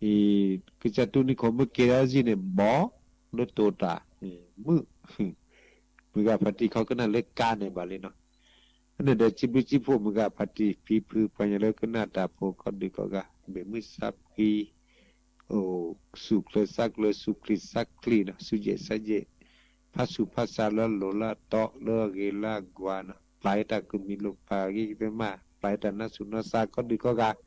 အံၤ ကစၢ်တူၢ်နံၣ်ခိၣ်မ့ၢ်က့ၤဒၣ်စံၣ်န့ၣ် ဘီ လၢတိၤတၢ် မုၣ် မုၢ်ဂၤဖါတံၢ်ခီကနၣ်လၢကါန့ၣ်ဘၣ်လံနီၤ. အန့ၣ်ဒီးစံးဘျုးစံးဖှိၣ်မုၢ်ဂၤဖါတံၢ် ဖံဖုပှၤကညီလၢကနၣ်တၢ်ဖိကိးဒုးကိးဂၤ ဘၣ်မုာ်ဆါဖှံ အိၣ်ဆူၣ်ချ့ဆါကျၢၤ ဆူၣ်ချ့ဆါချ့နီၤ ဆူၣ်ယဲၢ်ဆါယဲၢ် ဖးဆူၣ်ဖးဆါလၢအလိၤလၢအတီလၢအဂ့ၤလၢအကွၢ်နီၤ ပျၢ်ဝဲတၢ်ကမံၤလိာ်ပာ်ဂ့ၤကသ့မး ပျၢ်ဝဲတၢ်နါဆူၣ်နီၢ်ဆါကိးဒုးကိးဂၤ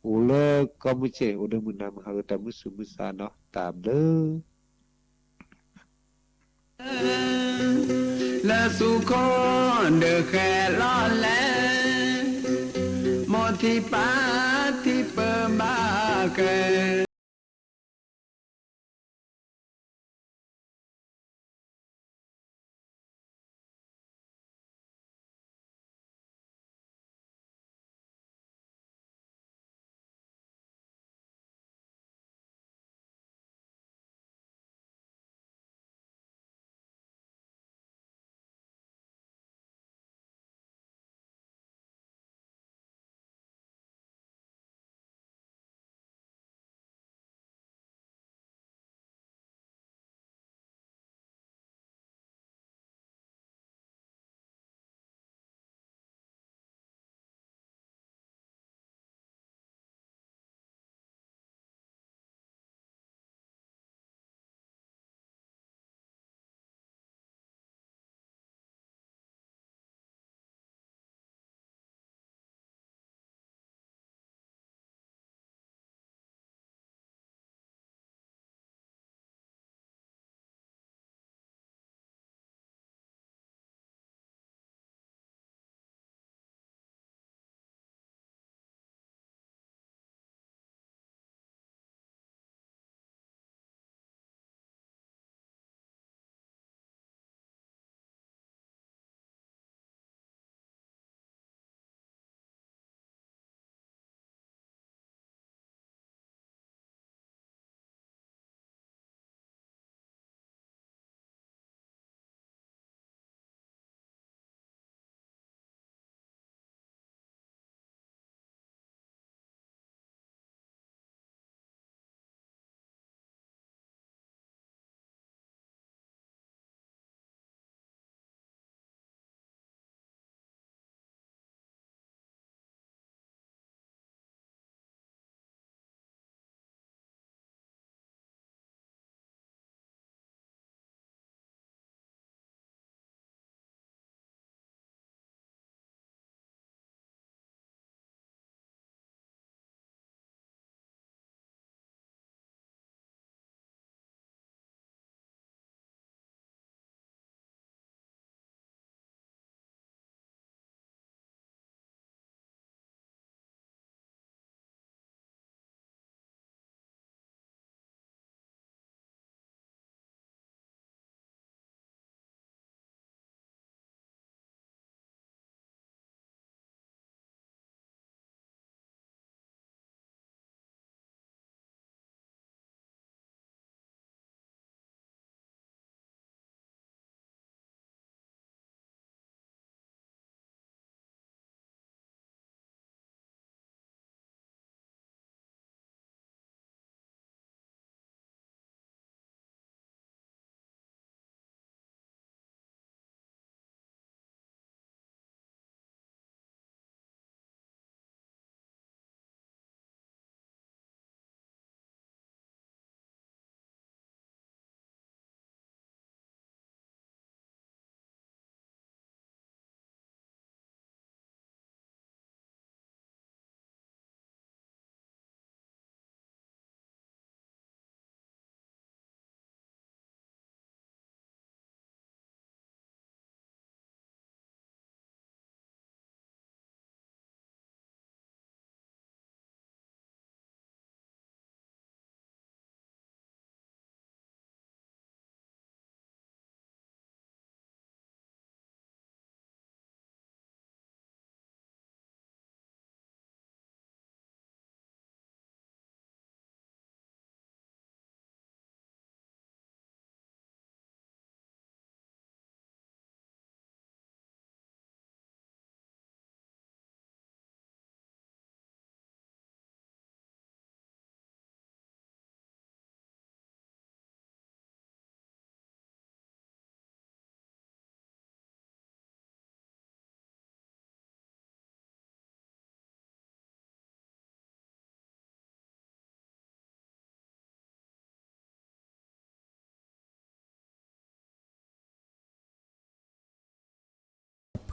အိၣ်လၢကီၢ်မုၢ်ဆ့ၣ် အိၣ်ဒီးမုၢ်နၤမုၢ်ဟါ ဂ့ၤတၢ်မုာ်ဆူၣ်မုာ်ဆါနီၤ တၢ်ဘျုး လၢသူခိၣ်ဒီးဃဲၤလီၤလဲၣ် မိၢ်ထံၣ်ပၢ်ထံၣ်ပၢၢ်ဘၣ်ကဲ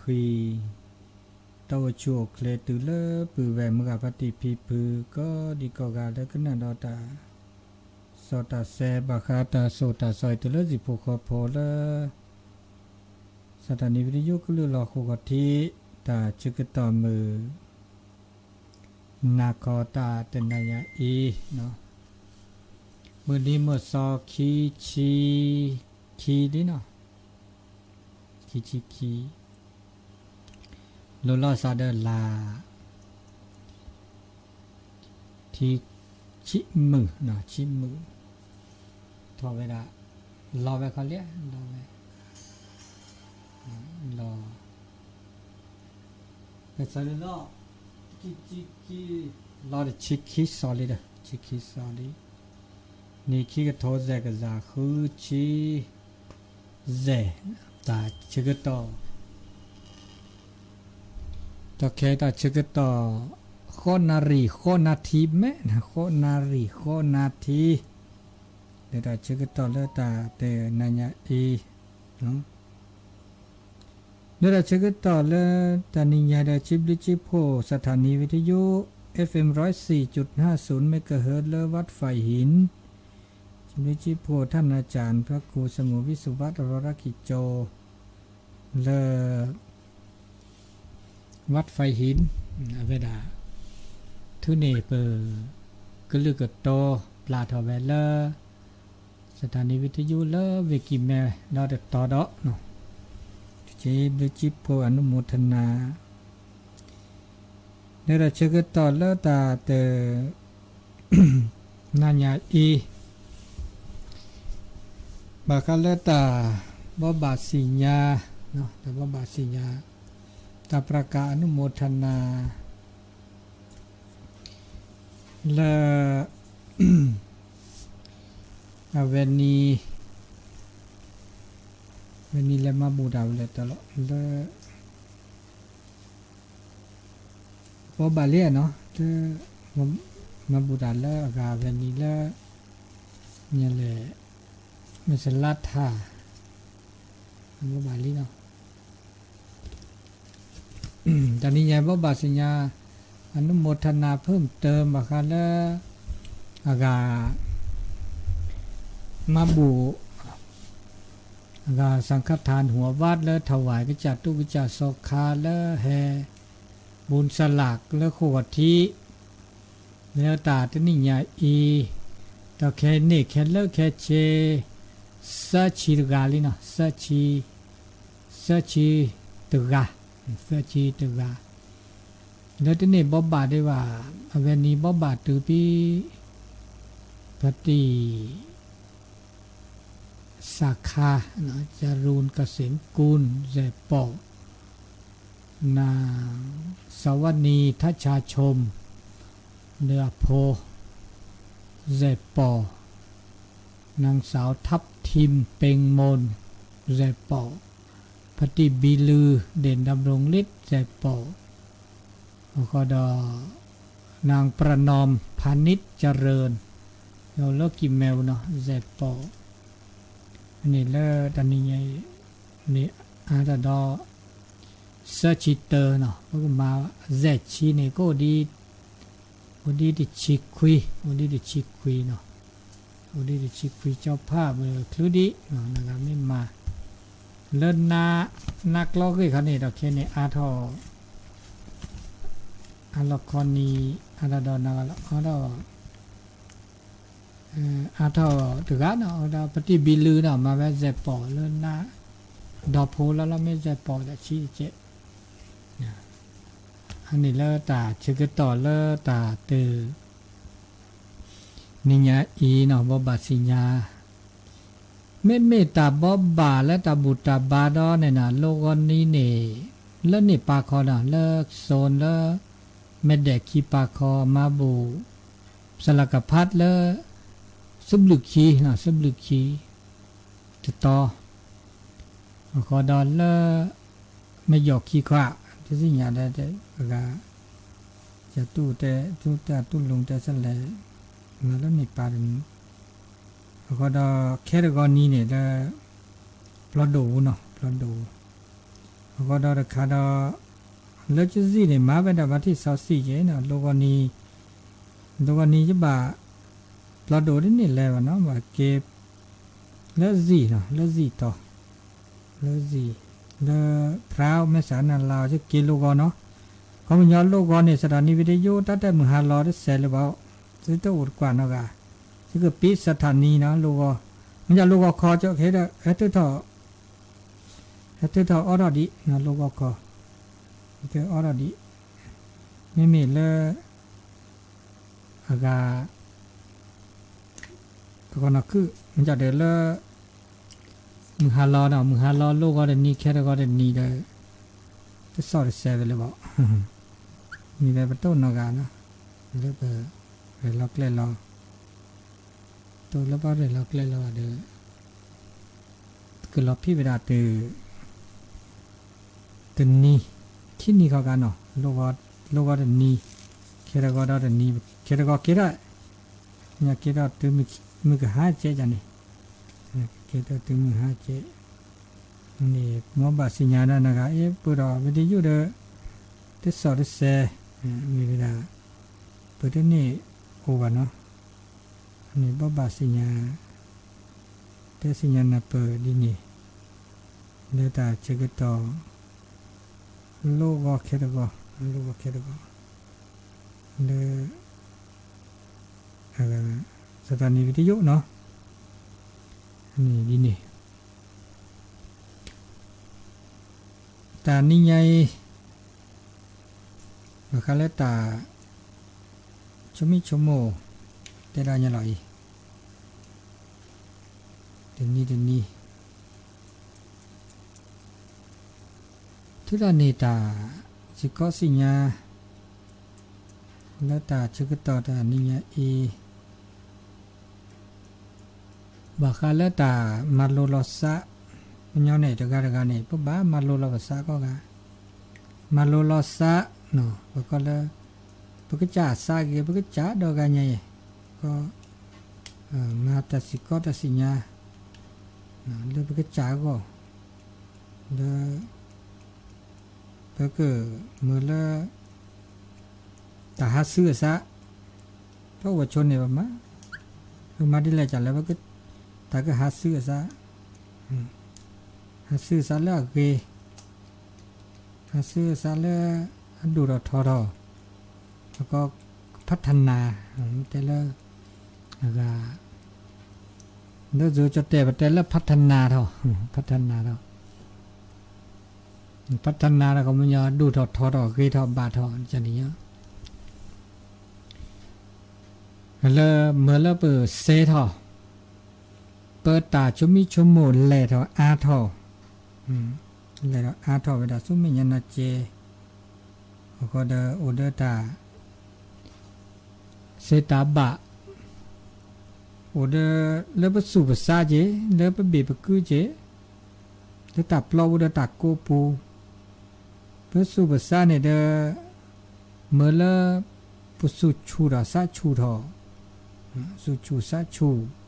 ဃံး တၢ်အိၣ်ဆူၣ်အိၣ်ချ့တုၤလၢပုၢ်ဝဲၢ်မုၢ်ဂၤဖါတံၢ်ဖံဖု ကိးဒံကိးဂၤလၢကနၣ်ဒီးတၢ်စီတၢ်ဆဲ ဘၣ်ဃးတၢ်စိၢ်တၢ်ဆှံတုၤလၢဟံၣ်ဖိဃီဖိလၢ စးထီၣ်န့ၣ် ဝံၤတယိကလုၢ်လီၤဃိးခီၣ်ထံး တၢ်ဆၢကတီၢ်မုၢ် နၢ်ခီတၢ်တနၤညါအံၤ မုၢ်နံၤမုၢ်သီ ခံဆံခံလံနီၤ, ခံဆံခံ, လိၤလီၤစးဒီးလၢ ထံ ဆံမုၢ်, ဆံမုၢ်, ထီၣ်ဝဲဒၣ် လီၤဝဲခီလံ, လီၤဝဲ, လီၤ ကစၢ်လၢလီၤ, ခံဆံခံ, လီၤတဆံခံစီၤလံဒီး ဆံခံစီၤလံ, နံၣ်ခံကထိယဲၢ်ကယၤဃုဆံယဲၢ်, တၢ်ဆၢကတီၢ်, တၢ်ခဲတၢ်ဆၢကတီၢ် ဃိးနၣ်ရံၣ်ဃိးနၣ်ထံ မ့ၢ် ဃိးနၣ်ရံၣ်ဃိးနၣ်ထံ, ဒီးတၢ်ဆၢကတီၢ်လၢတၢ်တနၤညါအံၤ ဒီးတၢ်ဆၢကတီၢ်လၢတနံၤညါဒီး စံးဘျုးစံးဖှိၣ် စထၣ်နံၣ်ဝံၤတယိ FM ร้อยสี่จุดห้าศูนย์ เมกะเฮิรตซ์ လၢ วัดไผ่หิน, စံးဘျုးစံးဖှိၣ် ท่านอาจารย์พระครูสมุทรวิสุวัฒน์ วรกิจโจ လၢ วัดไผ่หิน အဝဲဒၣ် ထုးန့ၢ်ပကလုၢ်ကတိၤ ပျၢ်ထီၣ်ဝဲလၢ စထၣ်နံၣ်ဝံၤတယိ လၢဝ့ၢ်ကံၢ်မဲဒီတတီၤဒီး စံးဘျုးစံးဖှိၣ် အနုโมทนา ဒီးတၢ်ဆၢကတီၢ်လၢတၢ်တနၤညါအံၤ ဘၣ်ဃးလၢတၢ်ဘိးဘၣ်သ့ၣ်ညါ, တၢ်ဘိးဘၣ်သ့ၣ်ညါ တၢ်ပြၢ်ကၣ် အနုโมทนา လၢ အဝဲနံၤ, ဝဲနံၤလၢမၤဘူၣ်တၢ်ဝဲလဲၣ်တၢ်လီၤ လၢ ဘိးဘၣ်လံနီၤ, မၤဘူၣ်တၢ်လၢအဂၤဝဲနံၤလၢ မ့ၢ်လဲၣ်, မ့ၢ်စလါထၣ်, ဘိးဘၣ်လံနီၤ. တနံၤညါဘိးဘၣ်သ့ၣ်ညါ အနုโมทนาเพิ่มเติม ဘၣ်ဃးလၢ အဂၤ မၤဘူၣ် အဂၤ สังฆทานหัววัด လၢ ถวาย ကစၢ်တူၢ်ကစၢ်စီၤခါ လၢဟဲ ဘူၣ်စလၢ် လၢဃိးဂီၤထံး လၢတၢ်တနံၤညါအံၤ, ဒီးခဲန့ၣ်ခဲလၢာ်ခဲဆ့ သၢဆံတဂၤလံနီၤ, သၢဆံ, သၢဆံတဂၤ, သၢဆံတဂၤ, လၢတန့ၢ်ဘိးဘၣ်ဒံးဘၣ်, အဝဲနံၤဘိးဘၣ်တုၤဖဲ ဖါတံၢ် စၢ်ခါ, จรูญ เกษมกุล ယဲၢ်ပီၢ်, นาง สวนี ทัชชาชม ဒီးအဖိ ယဲၢ်ပီၢ်, นางสาว ทับทิม เพ็งมน ယဲၢ်ပီၢ်, ဖါတံၢ်ဘံလု, เดชดำรงฤทธิ์ ယဲၢ်ပီၢ်, အဃိဒီး นางประนอม พานิชเจริญ လၢကံၢ်မဲနီၤ ယဲၢ်ပီၢ်, န့ၣ်လၢတနံၤညါအံၤ န့ၣ်အါထီၣ်ဒီး သၢဆံတၢနီၤ, ပကမၤ ယဲၢ်ဆံန့ၣ် ကအိၣ်ဒံး အိၣ်ဒံးတဆံခွံ, အိၣ်ဒံးတဆံခွံနီၤ, အိၣ်ဒံးတဆံခွံ ကၠီဖး မ့ၢ်ချုးဒံး နဂၤမ့ၢ်မၤ လၢ နါကျီဂ့ၢ်ခီန့ၣ်ဒီးခဲန့ၣ်အါထီၣ်, အါလီၤခီနံၤ အါထီၣ်ဒီးနဂၤလီၤ အါထီၣ် အါထီၣ်တဂၤနီၤ, ဒီးဖါတံၢ်ဘံလုနီၤ မၤဝဲယဲၢ်ပီၢ်လၢနါ, ဒီဖိလၢလီၤမ့ၢ်ယဲၢ်ပီၢ်ဒီးဆံတကဲး, အန့ၣ်လၢတၢ်ဆၢကတီၢ်လၢတၢ်တ နံၤညါအံၤနီၤ ဘိးဘၣ်သ့ၣ်ညါ, မ့မ့ၢ်တၢ်ဘိးဘၣ်လၢတၢ်ဘူၣ်တၢ်ဘါဒီးန့ၣ်နီၤ လိဂီၤနံၤန့ၣ် လၢန့ၣ်ပာ်ခီနီၤ လၢ zone လၢ မဲာ်ဒဲးခံပာ်ခီ မၤဘူၣ် စလၢကဖးလၢ စဘျုးခံနီၤ စဘျုးခံ တတီၤ, အဃိဒီးလၢ မ့ၢ်ယီၤခံခီ တသ့ၣ်ညါဒီး အဂၤ ကတူၢ်တဲ တူၢ်တၢ်တူၢ်လိာ်တဲဆၢလဲၣ် မၤလၢန့ၣ်ပာ်တနံၤ, အဃိဒီးခဲတဂီၤနံၤန့ၣ်လၢ ဖျီဒိၣ်ပူၤနီၤ ဖျီဒိၣ်ပူၤ, အဃိဒီးတခါဒီး လၢကစံၣ်န့ၣ် မၤဝဲဒၣ်ဘၣ်ထံၣ်စီဆှံက့ၤနီၤ, လိဂီၤနံၤ, လိဂီၤနံၤယဘၣ် ပျီဒိၣ်တန့ၢ်လဲၤဘၣ်နီၤ, ဘၣ်က့ၤ လၢစံၣ်နီၤ, လၢစံၣ်တီၤ, လၢစံၣ်, လၢ ဖရါမဲာ်ဆှးနၤလၤအီၤ က့ၤလိဂီၤနီၤ, ခီပညီလိဂီၤန့ၣ် စးထီၣ်နံၤဝံၤတယိ တၢ်တဲမုၢ်ဟါလီၤတစဲးလၢၤဘၣ်, သုတအိၣ်တကွၢ်နီတဂၤ, သုကပ့စးထီၣ်နံၤနီၤ, လိဂီၤ, မ့ၢ်လၢလိဂီၤခီကၠိခဲဒီး ဟဲထုးထီၣ် ဟဲထုးထီၣ်အီထီၣ်ဒံးနီၤ, လိဂီၤခီ, ဟဲထုးအီထီၣ်ဒံး, မ့မ့ၢ်လၢ အဂၤ အဂီၢ်နီၢ်ခုၣ် မ့ၢ်ကဒီးလၢ မုၢ်ဟါလီၤနီၤ, မုၢ်ဟါလီၤလိဂီၤတနံၤ ခဲတဂီၤတနံၤဒီး တစီၣ်တစဲးဝဲလၢၤဘၣ်, မ့ၢ်ဝဲပတအိၣ်နီတဂၤနီၤ, လၢပရဲၣ်လီၤကျဲၤလီၤ တအိၣ်လၢပှၤရဲၣ်လီၤကျဲၤလီၤဒီး ပကလီၤဖံးဝဲဒၣ်တုၤ တနံၤ ခံနံၤခီကါနီၤ, လိဂီၤတနံၤ ခဲတဂီၤဒီးတနံၤ ခဲတဂီၤက့ၤထီၣ် ညါက့ၤထီၣ်တုၤမုၢ်ကဟါကဲကန့ၣ်, က့ၤထီၣ်တုၤမုၢ်ဟါကဲ န့ၣ် မ်ဘၣ်စံၣ်ညါဒၣ်နဂၤ အ့ၣ် ပှဲၤဒီးဝံၤတယိၣ်ဒီး တစီၣ်တစဲး မ့ၢ်ဝဲဒၣ် ပတန့ၢ်အိၣ်ဘၣ်နီၤ, န့ၣ်ဘၣ်ဘၣ်စံၣ်ညါ တဲစံၣ်ညါနၢ်ပၢၢ်ဒ်န့ၣ် လၢတၢ်ဆၢကတီၢ် လိဂီၤခဲတဂီၤ လိဂီၤခဲတဂီၤ လၢ စးထီၣ်နံၤဝံၤတယိၣ်နီၤ, န့ၣ်ဒ်န့ၣ် တၢ်နံၤညါအံၤ ဘၣ်ဃးလၢတၢ် ဆိမိၣ်ဆိကမိၣ် တဲဒၣ်ညါလီၤအံၤ တနံၤတနံၤ ထုးထီၣ်န့ၢ်တၢ်စ့ၢ်ကီးစံၣ်ညါ လၢတၢ်ဆၢကတီၢ်တၢ်နံၤညါအံၤ ဘၣ်ဃးလၢတၢ်မၤလိလီၤစၢ် ပညီန့ၣ် တဂၤတဂၤန့ၣ် ပဘၣ်မၤလိလီၤပသးကိးဂၤ မၤလိလီၤစၢ် ပကီလၢ ပကစၢ်အသးဂ့ၤ ပကစၢ်ဒီဂၤညါအံၤ ကီ မၤတၢ်စ့ၢ်ကီးတၢ်စံၣ်ညါ လၢပကစၢ်အဂီၢ် လၢ ပကမၤလၢ တၢ်ဟးဆူအသး ပအိၣ်ဝဲဆိန့ၣ် ပမၤ ပမၤဒ်လဲၣ်ကလဲၣ် တၢ်ကဟးဆူအသး ဟးဆူအသးလၢအဂ့ၤ ဟးဆူအသးလၢ အဒိၣ်ထီၣ်ထီထီၣ် ပကဖးထနၢ် တဲလၢ အဂၤ လၢယိၤကတဲာ် ပတဲလၢဖးထနၢ်ထီၣ် ဖးထနၢ်ထီၣ် ဖးထနၢ်ထီၣ် ကမညီ ဒိၣ်ထီၣ်ထီထီၣ် ဂ့ၤထီၣ်ဘၣ်ထီၣ်န့ၣ် လၢမ့ၢ်လၢပစဲထီၣ် ပတၢ်ဆိမိၣ်ဆိကမိၣ်လဲၤထီၣ်အါထီၣ် လဲၤထီၣ်အါထီၣ်ဝဲဒၣ်ဆူမဲာ်ညါနၤစဲ အဃိဒီးအိၣ်ဒီးတၢ် သ့တၢ်ဘၣ် အိၣ်ဒီးလၢပသူၣ်ပသးက့ၤ လၢပဘ့ၣ်ပကုက့ၤ လၢတၢ်ပျီပူၤဒီးတၢ်ကိးပူၤ ပသူၣ်ပသးန့ၣ်ဒီး မ့ၢ်လၢ ပသူၣ်ဆူၣ်ထီၣ်သးဆူၣ်ထီၣ် သူၣ်ဆူၣ်သးဆူၣ်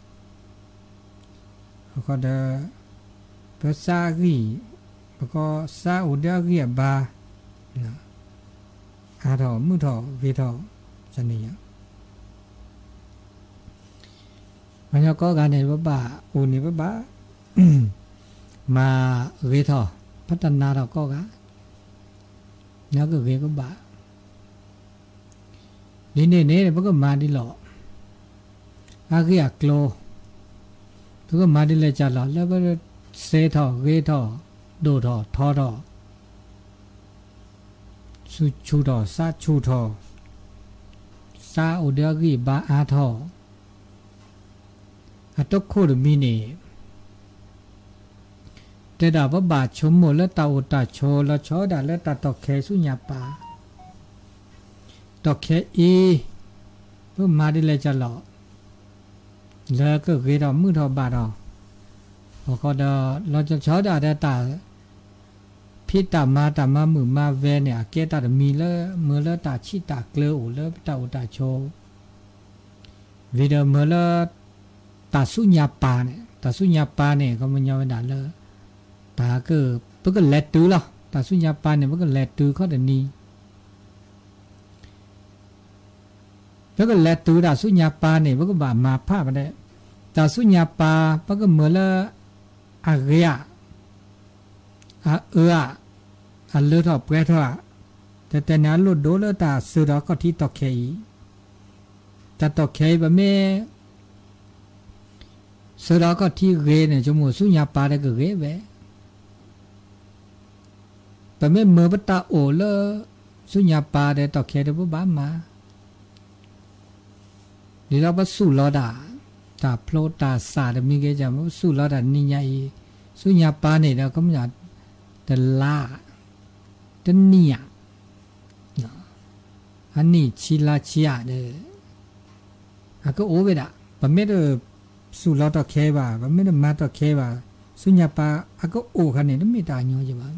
အဃိဒီး ပသးအဂံၢ် ပကီသးအိၣ်ဒီးအဂံၢ်အဘါ အါထီၣ်မုာ်ထီၣ်ဂ့ၤထီၣ် န့ၣ် ပှၤကညီကိးဂၤန့ၣ် ပဘၣ်အိၣ်န့ၣ် ပဘၣ် မၤဂ့ၤထီၣ် ဖးတနၢ်ထီၣ်ကိးဂၤ ညါကဂ့ၤကဘၣ် ဒ်န့ၣ်န့ၣ် ပကမၤဒ်လီၤ အဂ့ၢ်အကျိၤ ပကမၤဒ်လဲၣ်ကလီၤ လၢပစဲထီၣ်ဂ့ၤထီၣ် ဒိၣ်ထီၣ်ထီထီၣ် သူၣ်ဆူၣ်ထီၣ်သးဆူၣ်ထီၣ် သးအိၣ်ဒီးအဂံၢ်အဘါအါထီၣ် အတခိၣ်တမံၤန့ၣ် တဲဒၣ်ပဘၣ်ဆိကမိၣ်လၢတၢ်အိၣ်တၢ်ဆိး လီၤဆီဒၣ်တၢ်လၢတၢ်တီၢ်ခဲဆူညါပၢ် တီၢ်ခဲအံၤ ပမၤဒ်လဲၣ်ကလီၤ လၢကဂ့ၤထီၣ်မုာ်ထီၣ်ဘၣ်ထီၣ် အဃိဒီး လီၤဆီဒၣ်တၢ် ဖံးတၢ်မၤတၢ်မၤမုာ်မၤဝဲန့ၣ် အကဲတၢ်တမံၤလၢ မ့ၢ်လၢတၢ်ဆံၣ်တၢ်ကျၢအိၣ်လၢပတၢ်အိၣ်တၢ်ဆိး ဝံၤဒီးမ့ၢ်လၢ တၢ်ဆူညါပၢ်န့ၣ် တၢ်ဆူညါပၢ်န့ၣ် ကမညီဝဲဒၣ်လၢ တၢ်က ပကလဲၤတုၤလီၤ တၢ်ဆူညါပၢ်န့ၣ် ပကလဲၤတုၤခီၣ်တနံၤ ပကလဲၤတုၤတၢ်ဆူညါပၢ်န့ၣ် ပကဘၣ်မၤဖးဘၣ်ဒဲး, တၢ်ဆူညါပၢ် ပကမၢလၢ အဂ့ၤဧါ, အအၢဧါ, အလၢထီၣ်ပှဲၤထီၣ်ဧါ, တဲတဲန့ၣ် အလိၣ်ဒိလၢတၢ်ဆၢထီၣ်ခီၣ်ထံးတီၢ်ခဲအံၤ, တၢ်တီၢ်ခဲအံၤ ပမ့ၢ် ဆၢထီၣ်ခီၣ်ထံးဂ့ၤန့ၣ် ဆိကမိၣ်ဆူညါပၢ်ဒီးကဂ့ၤဝဲ ပမ့ၢ်မၢပတၢ်အိၣ်လၢ ဆူညါပၢ်ဒီးတီၢ်ခဲဒီးပဘၣ်မၤ, ဒ်သိးပစူၢ်လီၤတၢ်, တၢ်ဖျိတၢ်စးတမံၤဂ့ၤ ပစူၢ်လီၤတၢ်နံၤညါအံၤ, ဆူညါပၢ်န့ၣ်ဒီး ကမၣ်တလါ, တနံၣ်ဧါ, အနံၣ်ဆံလါဆံဧါဒီး အကအိၣ်ဝဲဒၣ်, ပမ့ၢ်တစူၢ်လီၤတီၢ်ခဲဘၣ်, ပမ့ၢ်တမၤတီၢ်ခဲဘၣ်, ဆူညါပၢ်အကအိၣ်ခါန့ၣ် တမ့ၢ်တၢ်ညီယဘၣ်.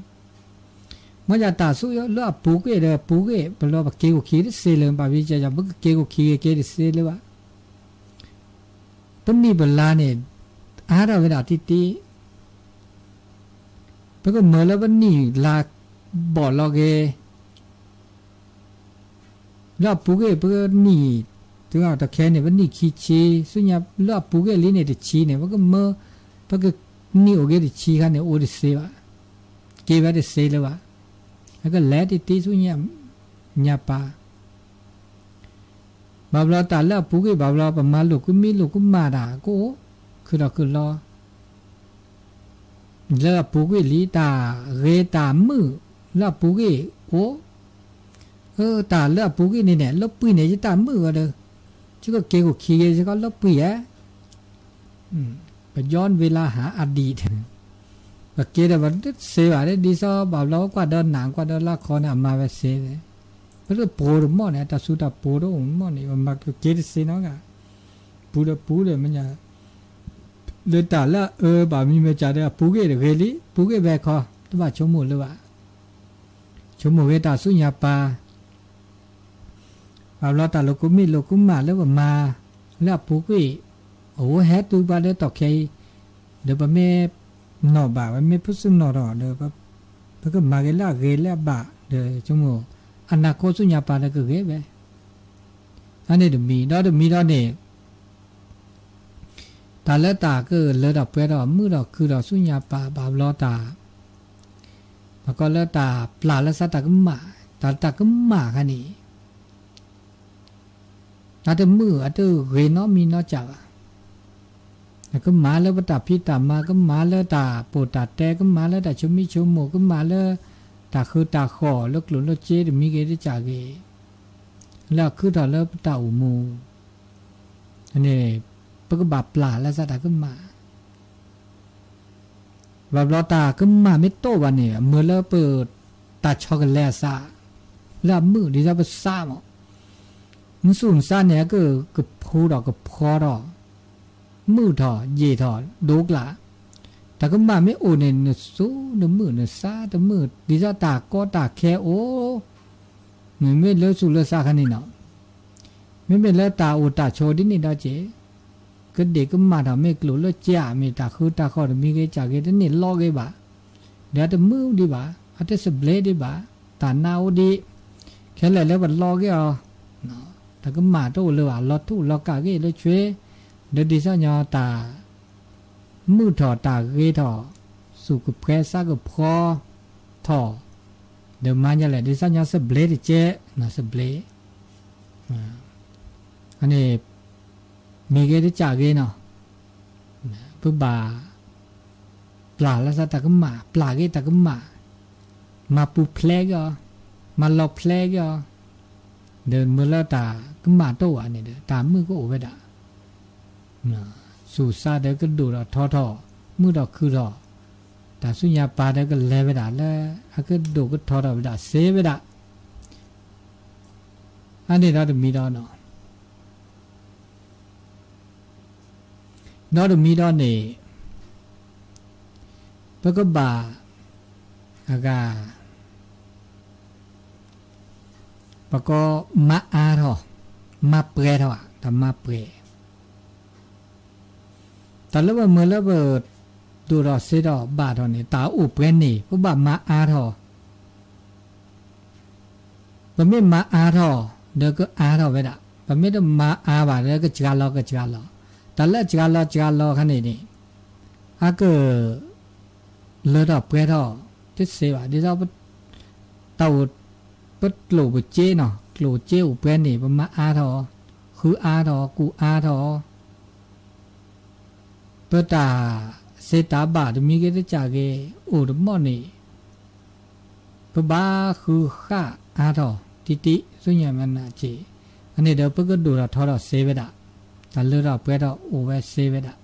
မ့ၢ်ယတၢ်ဆူလၢအပူၤကွံာ်ဒီးပူၤကွံာ် ပလီၤပက့ၤခိၣ်ခံတစ့လၢၤဘၣ်, ပက့ၤခိၣ်ခံက့ၤတစ့လၢၤဘၣ်. ပနံၣ်ပလါန့ၣ် အါထီၣ်ဝဲဒၣ်တံၢ်တံၢ်, ပကမၢလၢပနံၣ်လါဘီၣ်လီၤက့ၤ လၢအပူၤကွံာ် ပကနံၣ်, တၢ်တီၢ်ခဲန့ၣ် ပနံၣ်ခံဆံ, ဆူညါလၢအပူၤကွံာ်လံန့ၣ်တဆံန့ၣ် ပကမၢ, ပကနံၣ်အိၣ်က့ၤတဆံခါန့ၣ် အိၣ်တစ့ဘၣ်, က့ၤဝဲတစ့လၢၤဘၣ်. အကလဲၤတံၢ်တံၢ်ဆူညါပၢ် ဘၣ်ဘျီတၢ်လၢအပူၤကွံာ်ဘၣ်ဘျီ ပမၤလိာ်ကွံာ်မံလိာ်ကွံာ်မးတၢ်ကအိၣ်, ခုၣ်ထီၣ်ခုၣ်လီၤ, လၢအပူၤကွံာ်လံ တၢ်ဂ့ၤတၢ်မုာ်လၢအပူၤကွံာ်အိၣ်, အၢ တၢ်လၢအပူၤကွံာ်န့ၣ်န့ၣ် လၢပှံၤန့ၣ် ယတၢ်မုာ်ဝဲဒီး, ယကက့ၤခိၣ်ခံဂ့ၤ ယကလၢပှံၤဧါ ပယီၤဝ့ၤလါဟးအဒံး, ပက့ၤဒီးပတစ့ဘၣ် ဒ်သိးဘၣ်ဘျီကွၢ်ဒီးနး ကွၢ်ဒီးလါခီန့ၣ် အမၤဝဲစ့, ပတပှိၤတမီၢ်န့ၣ် တၢ်စူၤတၢ်ပှိၤတအိၣ်မီၢ်န့ၣ် ပမၤကက့ၤတစ့နီၤဂၤ, ပူၤဒီးပူၤဒီးမ့ၢ်ညါ, လၢတၢ်လၢအအၢဘၣ်မံၤမ့ၢ်ကၢ်ဒီး အပူၤကွံာ်တဂ့ၤလံ ပူၤကွံာ်ဖဲခီ တဘၣ်ဆိကမိၣ်လၢၤဘၣ်, ဆိကမိၣ်ဂ့ၤတၢ်ဆူညါပၢ် ဘၣ်ဘျီတၢ်လိာ်ကိးမံၣ်လိာ်ကိးမးလၢပမၤ, လၢအပူၤကွံာ်, အဝဲဟဲတုၤပှၤလၢတီၢ်ခဲအံၤ, ဒီးပမ့ၢ်နီၣ်ဘၣ် ပမ့ၢ်ဖုးစုနီၣ်ထီၣ်ဒီး, ပကမၤဂ့ၤလၢအဂ့ၤလၢအဘၣ်, ဒီးဆိကမိၣ်, အနၢ်ခိဆူညါပၢ်ဒီးကဂ့ၤဝဲ, အန့ၣ်တမံၤ, ဒီးတမံၤဒီးန့ၣ် တၢ်လၢတၢ်ကလၢထီၣ်ပှဲၤထီၣ် မုာ်ထီၣ်ခုၣ်ထီၣ်ဆူညါပၢ်ဘၣ်ဘျီတၢ်, ပကိးလၢတၢ်ပျၢ်လၢသးတၢ်ကမၣ်, တၢ်တၢ်ကမၣ်ခါန့ၣ်, တၢ်တမုာ်အတဂ့ၤနီတမံၤနီတစဲးဘၣ်, ကမၣ်လၢပတၢ်ဖံးတၢ်မၤ, ကမၣ်လၢတၢ်ပိာ်တၢ်တဲ, ကမၣ်လၢတၢ်ဆိမိၣ်ဆိမိၣ်, ကမၣ်လၢတၢ်ဃုတၢ်ဃီၣ်လၢကျိၣ်လၢစ့တမံၤဂ့ၤတစဲးဂ့ၤ, လၢအခုၣ်ထီၣ်လၢပတၢ်အိၣ်မူ န့ၣ်, ပကဘၣ်ပျၢ်လၢသးတၢ်ကမၣ်, ဘၣ်ဘျီတၢ်ကမၣ်မ့ၢ်တအိၣ်ဘၣ်န့ၣ် မ့ၢ်လၢပတၢ်ဆီတလဲအသး, လၢအမုာ်ဒ်သိးပသးမး, နသူၣ်နသးန့ၣ် အကကဖိဒီးကဖီထီၣ်, မုာ်ထီၣ်ယံာ်ထီၣ်ဒိကျါ, တၢ်ကမၣ်မ့ၢ်အိၣ်န့ၣ် နသူၣ်နမုာ်နသးတမုာ် ဒ်သိးတၢ်ကီတၢ်ခဲအိၣ်, မ့မ့ၢ်လၢသူၣ်လၢသးခါန့ၣ်နီၤ မ့မ့ၢ်လၢတၢ်အိၣ်တၢ်ဆိးဒ်န့ၣ်ဒီးက့ၤ, ကဒ့ၣ်ကမၣ်ထီၣ်မ့ၢ်ကျိၣ်လၢစ့ဧါ မ့ၢ်တၢ်ဃုတၢ်ဃီၣ်တမံၤဂ့ၤစဲးဂ့ၤ တန့ၢ်လီၤဂ့ၤဘၣ်, ဒီးအတမုာ်ဒံးဘၣ်, အတသဘျ့ဒံးဘၣ်, တၢ်နါအိၣ်ဒံး, ခဲလၢာ်လၢပလီၤက့ၤအီၤ, တၢ်ကမၣ်တအိၣ်လၢၤဘၣ် လီၤထူၣ်လီၤကးဂ့ၤလၢဆွ့, ဒီးဒ်သိးညီတၢ် မုာ်ထီၣ်တၢ်ဂ့ၤထီၣ်, သူၣ်ကဖှဲသးကဖှီထီၣ်, ဒီးမၤညါလဲၣ် ဒ်သိးညီသဘျ့တကဲး, သဘျ့, န့ၣ်, မံၤဂ့ၤတစဲးဂ့ၤနီၤ, ပဘၣ် ပျၢ်လၢသးတၢ်ကမၣ်, ပျၢ်ဂ့ၤတၢ်ကမၣ်, မၤပူၤဖျဲးက့ၤအီၤ, မၤလီၤဖျဲးက့ၤအီၤ, ဒီးမ့ၢ်လၢတၢ်ကမၣ်တအိၣ်ဘၣ်န့ၣ်ဒီး တၢ်မုာ်ကအိၣ်ဝဲဒၣ် သူၣ်သးဒီးကဒိၣ်ထီၣ်ထီထီၣ်, မုာ်ထီၣ်ခုၣ်ထီၣ်, တၢ်ဆူညါပၢ်ဒီးကလဲၤဝဲဒၣ်လၢ အကဒိၣ်ကထီထီၣ်ဝဲဒၣ်စ့ဝဲဒၣ်, အန့ၣ်ဒီးတမံၤဒီးနီၤ, ဒီးတမံၤဒီးန့ၣ်, ပကဘၣ်, အဂၤ ပကိးမၤအါထီၣ်, မၤပှဲၤထီၣ်, တၢ်မၤပှဲၤ, တၢ်လၢပမ့ၢ်လၢပ, ဒိၣ်ထီၣ်စ့ထီၣ်ဘၣ်ထီၣ်န့ၣ် တၢ်အိၣ်ပှဲၤန့ၣ် ပဘၣ်မၤအါထီၣ်, ပမ့ၢ်မၤအါထီၣ် ဒီးကအါထီၣ်ဝဲဒၣ်, ပမ့ၢ်တမၤအါဘၣ်ဒီးကစှၤလီၤကစှၤလီၤ, တၢ်လၢအစှၤလီၤစှၤလီၤခါန့ၣ်န့ၣ် အက လၢထီၣ်ပှဲၤထီၣ် တသ့ဘၣ်, ဒ်သိး တၢ်အိၣ် ပကျိၣ်ပစ့နီၤ, ကျိၣ်စ့အိၣ်ပှဲၤန့ၣ် ပမၤအါထီၣ်, ဃုအါထီၣ်, ကူၣ်အါထီၣ်, ပတၢ်သ့တၢ်ဘၣ်တမံၤဂ့ၤတကးဂ့ၤ အိၣ်တမီၣ်န့ၣ် ပဘၣ်ဃုဃၣ်အါထီၣ်တံၢ်တံၢ် ဆူညါမနၤက့ၤ, အန့ၣ်ဒီးပကဒိၣ်ထီၣ်ထီထီၣ်သ့ဝဲဒၣ်, တၢ်လၢထီၣ်ပှဲၤထီၣ်အိၣ်ဝဲသ့ဝဲဒၣ်.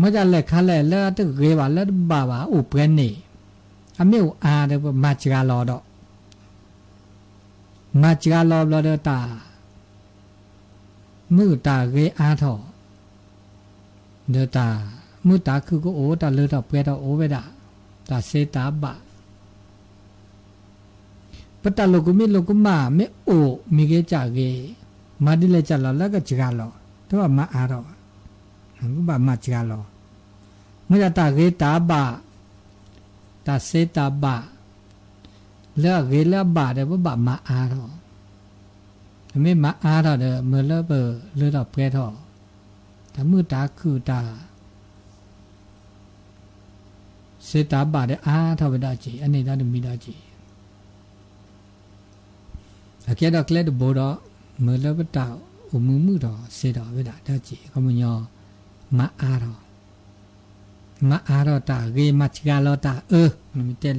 မ့ၢ်တၢ်လဲၤခါလဲၣ်လၢအတဂ့ၤဘၣ်လၢတဘၣ်ဘၣ်အိၣ်ပှဲၤန့ၣ်, အမ့ၢ်အိၣ်အါဒီးပမၤစှၤလီၤဒီး မၤစှၤလီၤဘျီဒီးတၢ် မုာ်တၢ်ဂ့ၤအါထီၣ်, ဒီးတၢ်မုာ်တၢ်ခုၣ်ကအိၣ် တၢ်လၢထီၣ်ပှဲၤထီၣ်အိၣ်ဝဲဒၣ်, တၢ်သ့တၢ်ဘၣ် ပတၢ်လိာ်ကမံလိာ်ကမၣ်မ့ၢ်အိၣ်မံၤဂ့ၤကးဂ့ၤ, မၤဒ်လဲၣ်ကးလီၤလၢကစှၤလီၤ, တဘၣ်မၤအါထီၣ်ဘၣ်, ပဘၣ်မၤစှၤလီၤ, မ့ၢ်ဒၣ်တၢ်ဂ့ၤတၢ်ဘၣ်, တၢ်သ့တၢ်ဘၣ် လၢအဂ့ၤလၢအဘၣ်ဒီး ပဘၣ်မၤအါထီၣ်, ပမ့ၢ်မၤအါထီၣ်ဒီး မ့ၢ်လၢပလၢထီၣ်ပှဲၤထီၣ်, တၢ်မုာ်တၢ်ခုၣ်တၢ် သ့တၢ်ဘၣ်ဒီးအါထီၣ်ဝဲဒၣ်က့ၤ, အန့ၣ်ဒီးတမံၤဒီးက့ၤ, အကဲဒီးကျဲတဘိဒီး မ့ၢ်လၢပတၢ်အိၣ်မုာ်မုာ်ထီၣ်သ့ထီၣ်ဝဲဒၣ်ဒီးက့ၤ ခီပညီ မၤအါထီၣ်, မၤအါထီၣ်တၢ်ဂ့ၤ မၤစှၤလီၤတၢ်အၢ, မ့ၢ်တဲ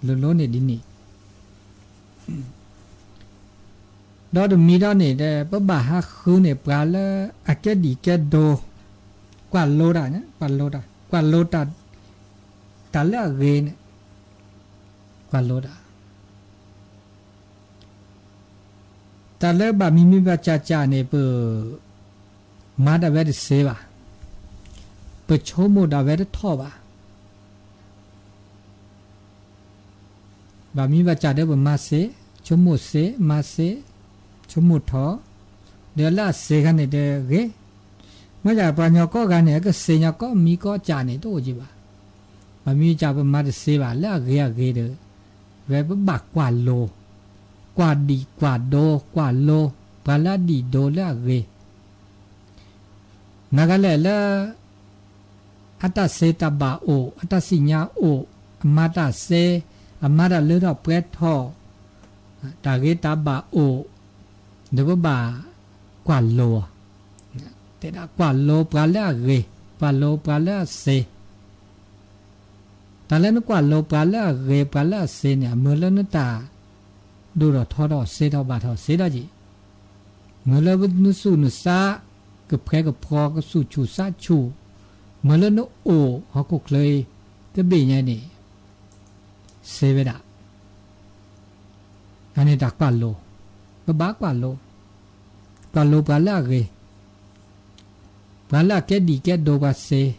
လိၤလိၤန့ၣ်ဒ်န့ၣ် ဒီးတမံၤဒီးန့ၣ်ဒီး ပဘၣ်ဟးဃုန့ၢ်ပှၤလၢအကဲဒံၣ်ကဲဒိ ကွၢ်လိတၢ်, ကွၢ်လိတၢ်, ကွၢ်လိတၢ်, တၢ်လၢအဂ့ၤန့ၣ် ကွၢ်လိတၢ်, တၢ်လၢဘၣ်မံၤမံၤဘၣ်စၢ်စၢ်န့ၣ် ပ မၤဒၣ်ဝဲတသ့ဘၣ်, ပဆိကမိၣ်ဒၣ်ဝဲတထီၣ်ဘၣ်. ဘၣ်မံၤဘၣ်စၢ်ဒီးပမၤသ့, ဆိကမိၣ်သ့, မၤသ့, ဆိကမိၣ်ထီၣ်, ဒီးလၢအသ့ခါန့ၣ်တဂ့ၤ. မ့ၢ်ဒၣ်ပှၤကညီကိးဂၤန့ၣ် အကသ့ၣ်ညါကိးမံၤကိးစၢ်န့ၣ် တအိၣ်က့ၤဘၣ်. ဘၣ်မံၤဘၣ်စၢ်ပမၤတသ့ဘၣ် လၢအဂ့ၤအဂ့ၤဒီး ဝဲပဘၣ်ကွၢ်လိ, ကွၢ်ဒံၣ်ကွၢ်ဒိ ကွၢ်လိ ပှၤလၢအဒံၣ်ဒိလၢအဂ့ၤ နဂၤလဲၣ်လၢ အတၢ်သ့တၢ်ဘၣ်အိၣ်, အတၢ်သ့ၣ်ညါအိၣ်, အမၤတၢ်သ့, အမၤတၢ်လၢထီၣ်ပှဲၤထီၣ်, တၢ်ဂ့ၤတၢ်ဘၣ်အိၣ်, ဒီးပဘၣ်ကွၢ်လိ, တဲဒၣ်ကွၢ်လိပှၤလၢအဂ့ၤ, ကွၢ်လိပှၤလၢအသ့ တၢ်လၢနကွၢ်လိပှၤလၢအဂ့ၤ ပှၤလၢအသ့န့ၣ် အမ့ၢ်လၢနတၢ်ဒိၣ်ထီၣ်ထီထီၣ် သ့ထီၣ်ဘၣ်ထီၣ်သ့ဒီးက့ၤ, မ့ၢ်လၢနသူၣ်နသး ကဖှဲကဖှီ ကဆူၣ်ဆူၣ်သးဆူၣ်, မ့ၢ်လၢနအိၣ်ဟီၣ်ခိၣ်ချၢအံၤ တဘ့ၣ်ညါန့ၣ် သ့ဝဲဒၣ် အန့ၣ်တၢ်ကွၢ်လိ, ပဘၣ်ကွၢ်လိ, ကွၢ်လိပှၤလၢအဂ့ၤ, ပှၤလၢအကဲဒံၣ်ကဲဒိပှၤသ့,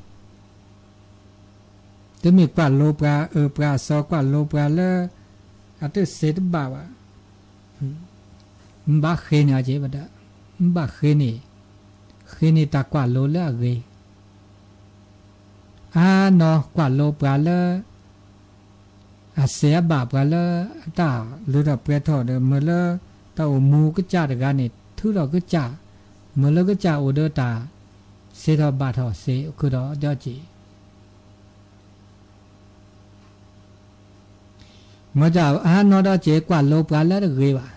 တမ့ၢ်ကွၢ်လိပှၤအၢပှၤအသီ ကွၢ်လိပှၤလၢ အတသ့တဘၣ်ဘၣ်, မ့ၢ်ဘၣ်ဃ့န့ၢ်အီၤက့ၤ, မ့ၢ်ဘၣ်ဃ့န့ၢ်, ဃ့န့ၢ်တၢ်ကွၢ်လိလၢအဂ့ၤ အါနီၢ်ကွၢ်လိပှၤလၢ အသ့အဘၣ် ပှၤလၢအတၢ်လၢထီၣ်ပှဲၤထီၣ်ဒီး မ့ၢ်လၢတၢ်အိၣ်မူကစၢ်တဂၤန့ၣ် ထုးထီၣ်ကစၢ်, မ့ၢ်လၢကစၢ်အိၣ်ဒီးတၢ်သ့ထီၣ်ဘၣ်ထီၣ်သ့ အိၣ်ခုဒီးဒီးက့ၤ မ့ၢ်တၢ်အါနီၢ်ဒီးက့ၤ ကွၢ်လိပှၤလၢတဂ့ၤဘၣ်,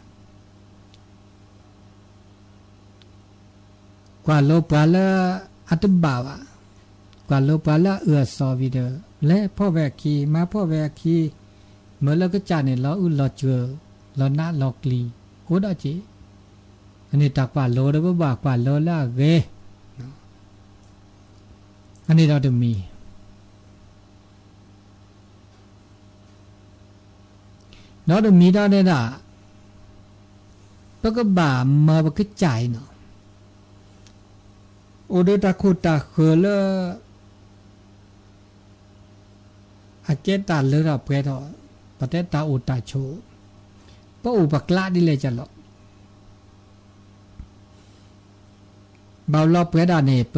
ကွၢ်လိပှၤလၢအတဘၣ်ဘၣ်, ကွၢ်လိပှၤလၢအအၢအသီဝံၤဒီး လဲၤဖီၣ်ဝဲအခံ မၤဖီၣ်ဝဲအခံ, မ့ၢ်လၢကစၢ်န့ၣ် လီၤအုၣ်လီၤစၢၤ လီၤနးလီၤကျံၤ အိၣ်ဒီးက့ၤ, အန့ၣ်တၢ်ကွၢ်လိဒီး ပဘၣ်ကွၢ်လိလၢအဂ့ၤ, အန့ၣ်ဒီးတမံၤ ဒီးတမံၤဒီးန့ၣ်ဒၣ် ပကဘၣ်မၤပကစၢ်အံၤနီၤ, အိၣ်ဒီးတၢ်ခိၣ်တၢ်ဃၢၤလၢ အကဲတၢ်လၢထီၣ်ပှဲၤထီၣ်, ပတဲတၢ်အိၣ်တၢ်ဆိး, ပအိၣ်ပကျးဒ်လဲၣ်ကလီၤ. ဘၣ်လီၤပှဲၤဒၣ်န့ၣ် ပ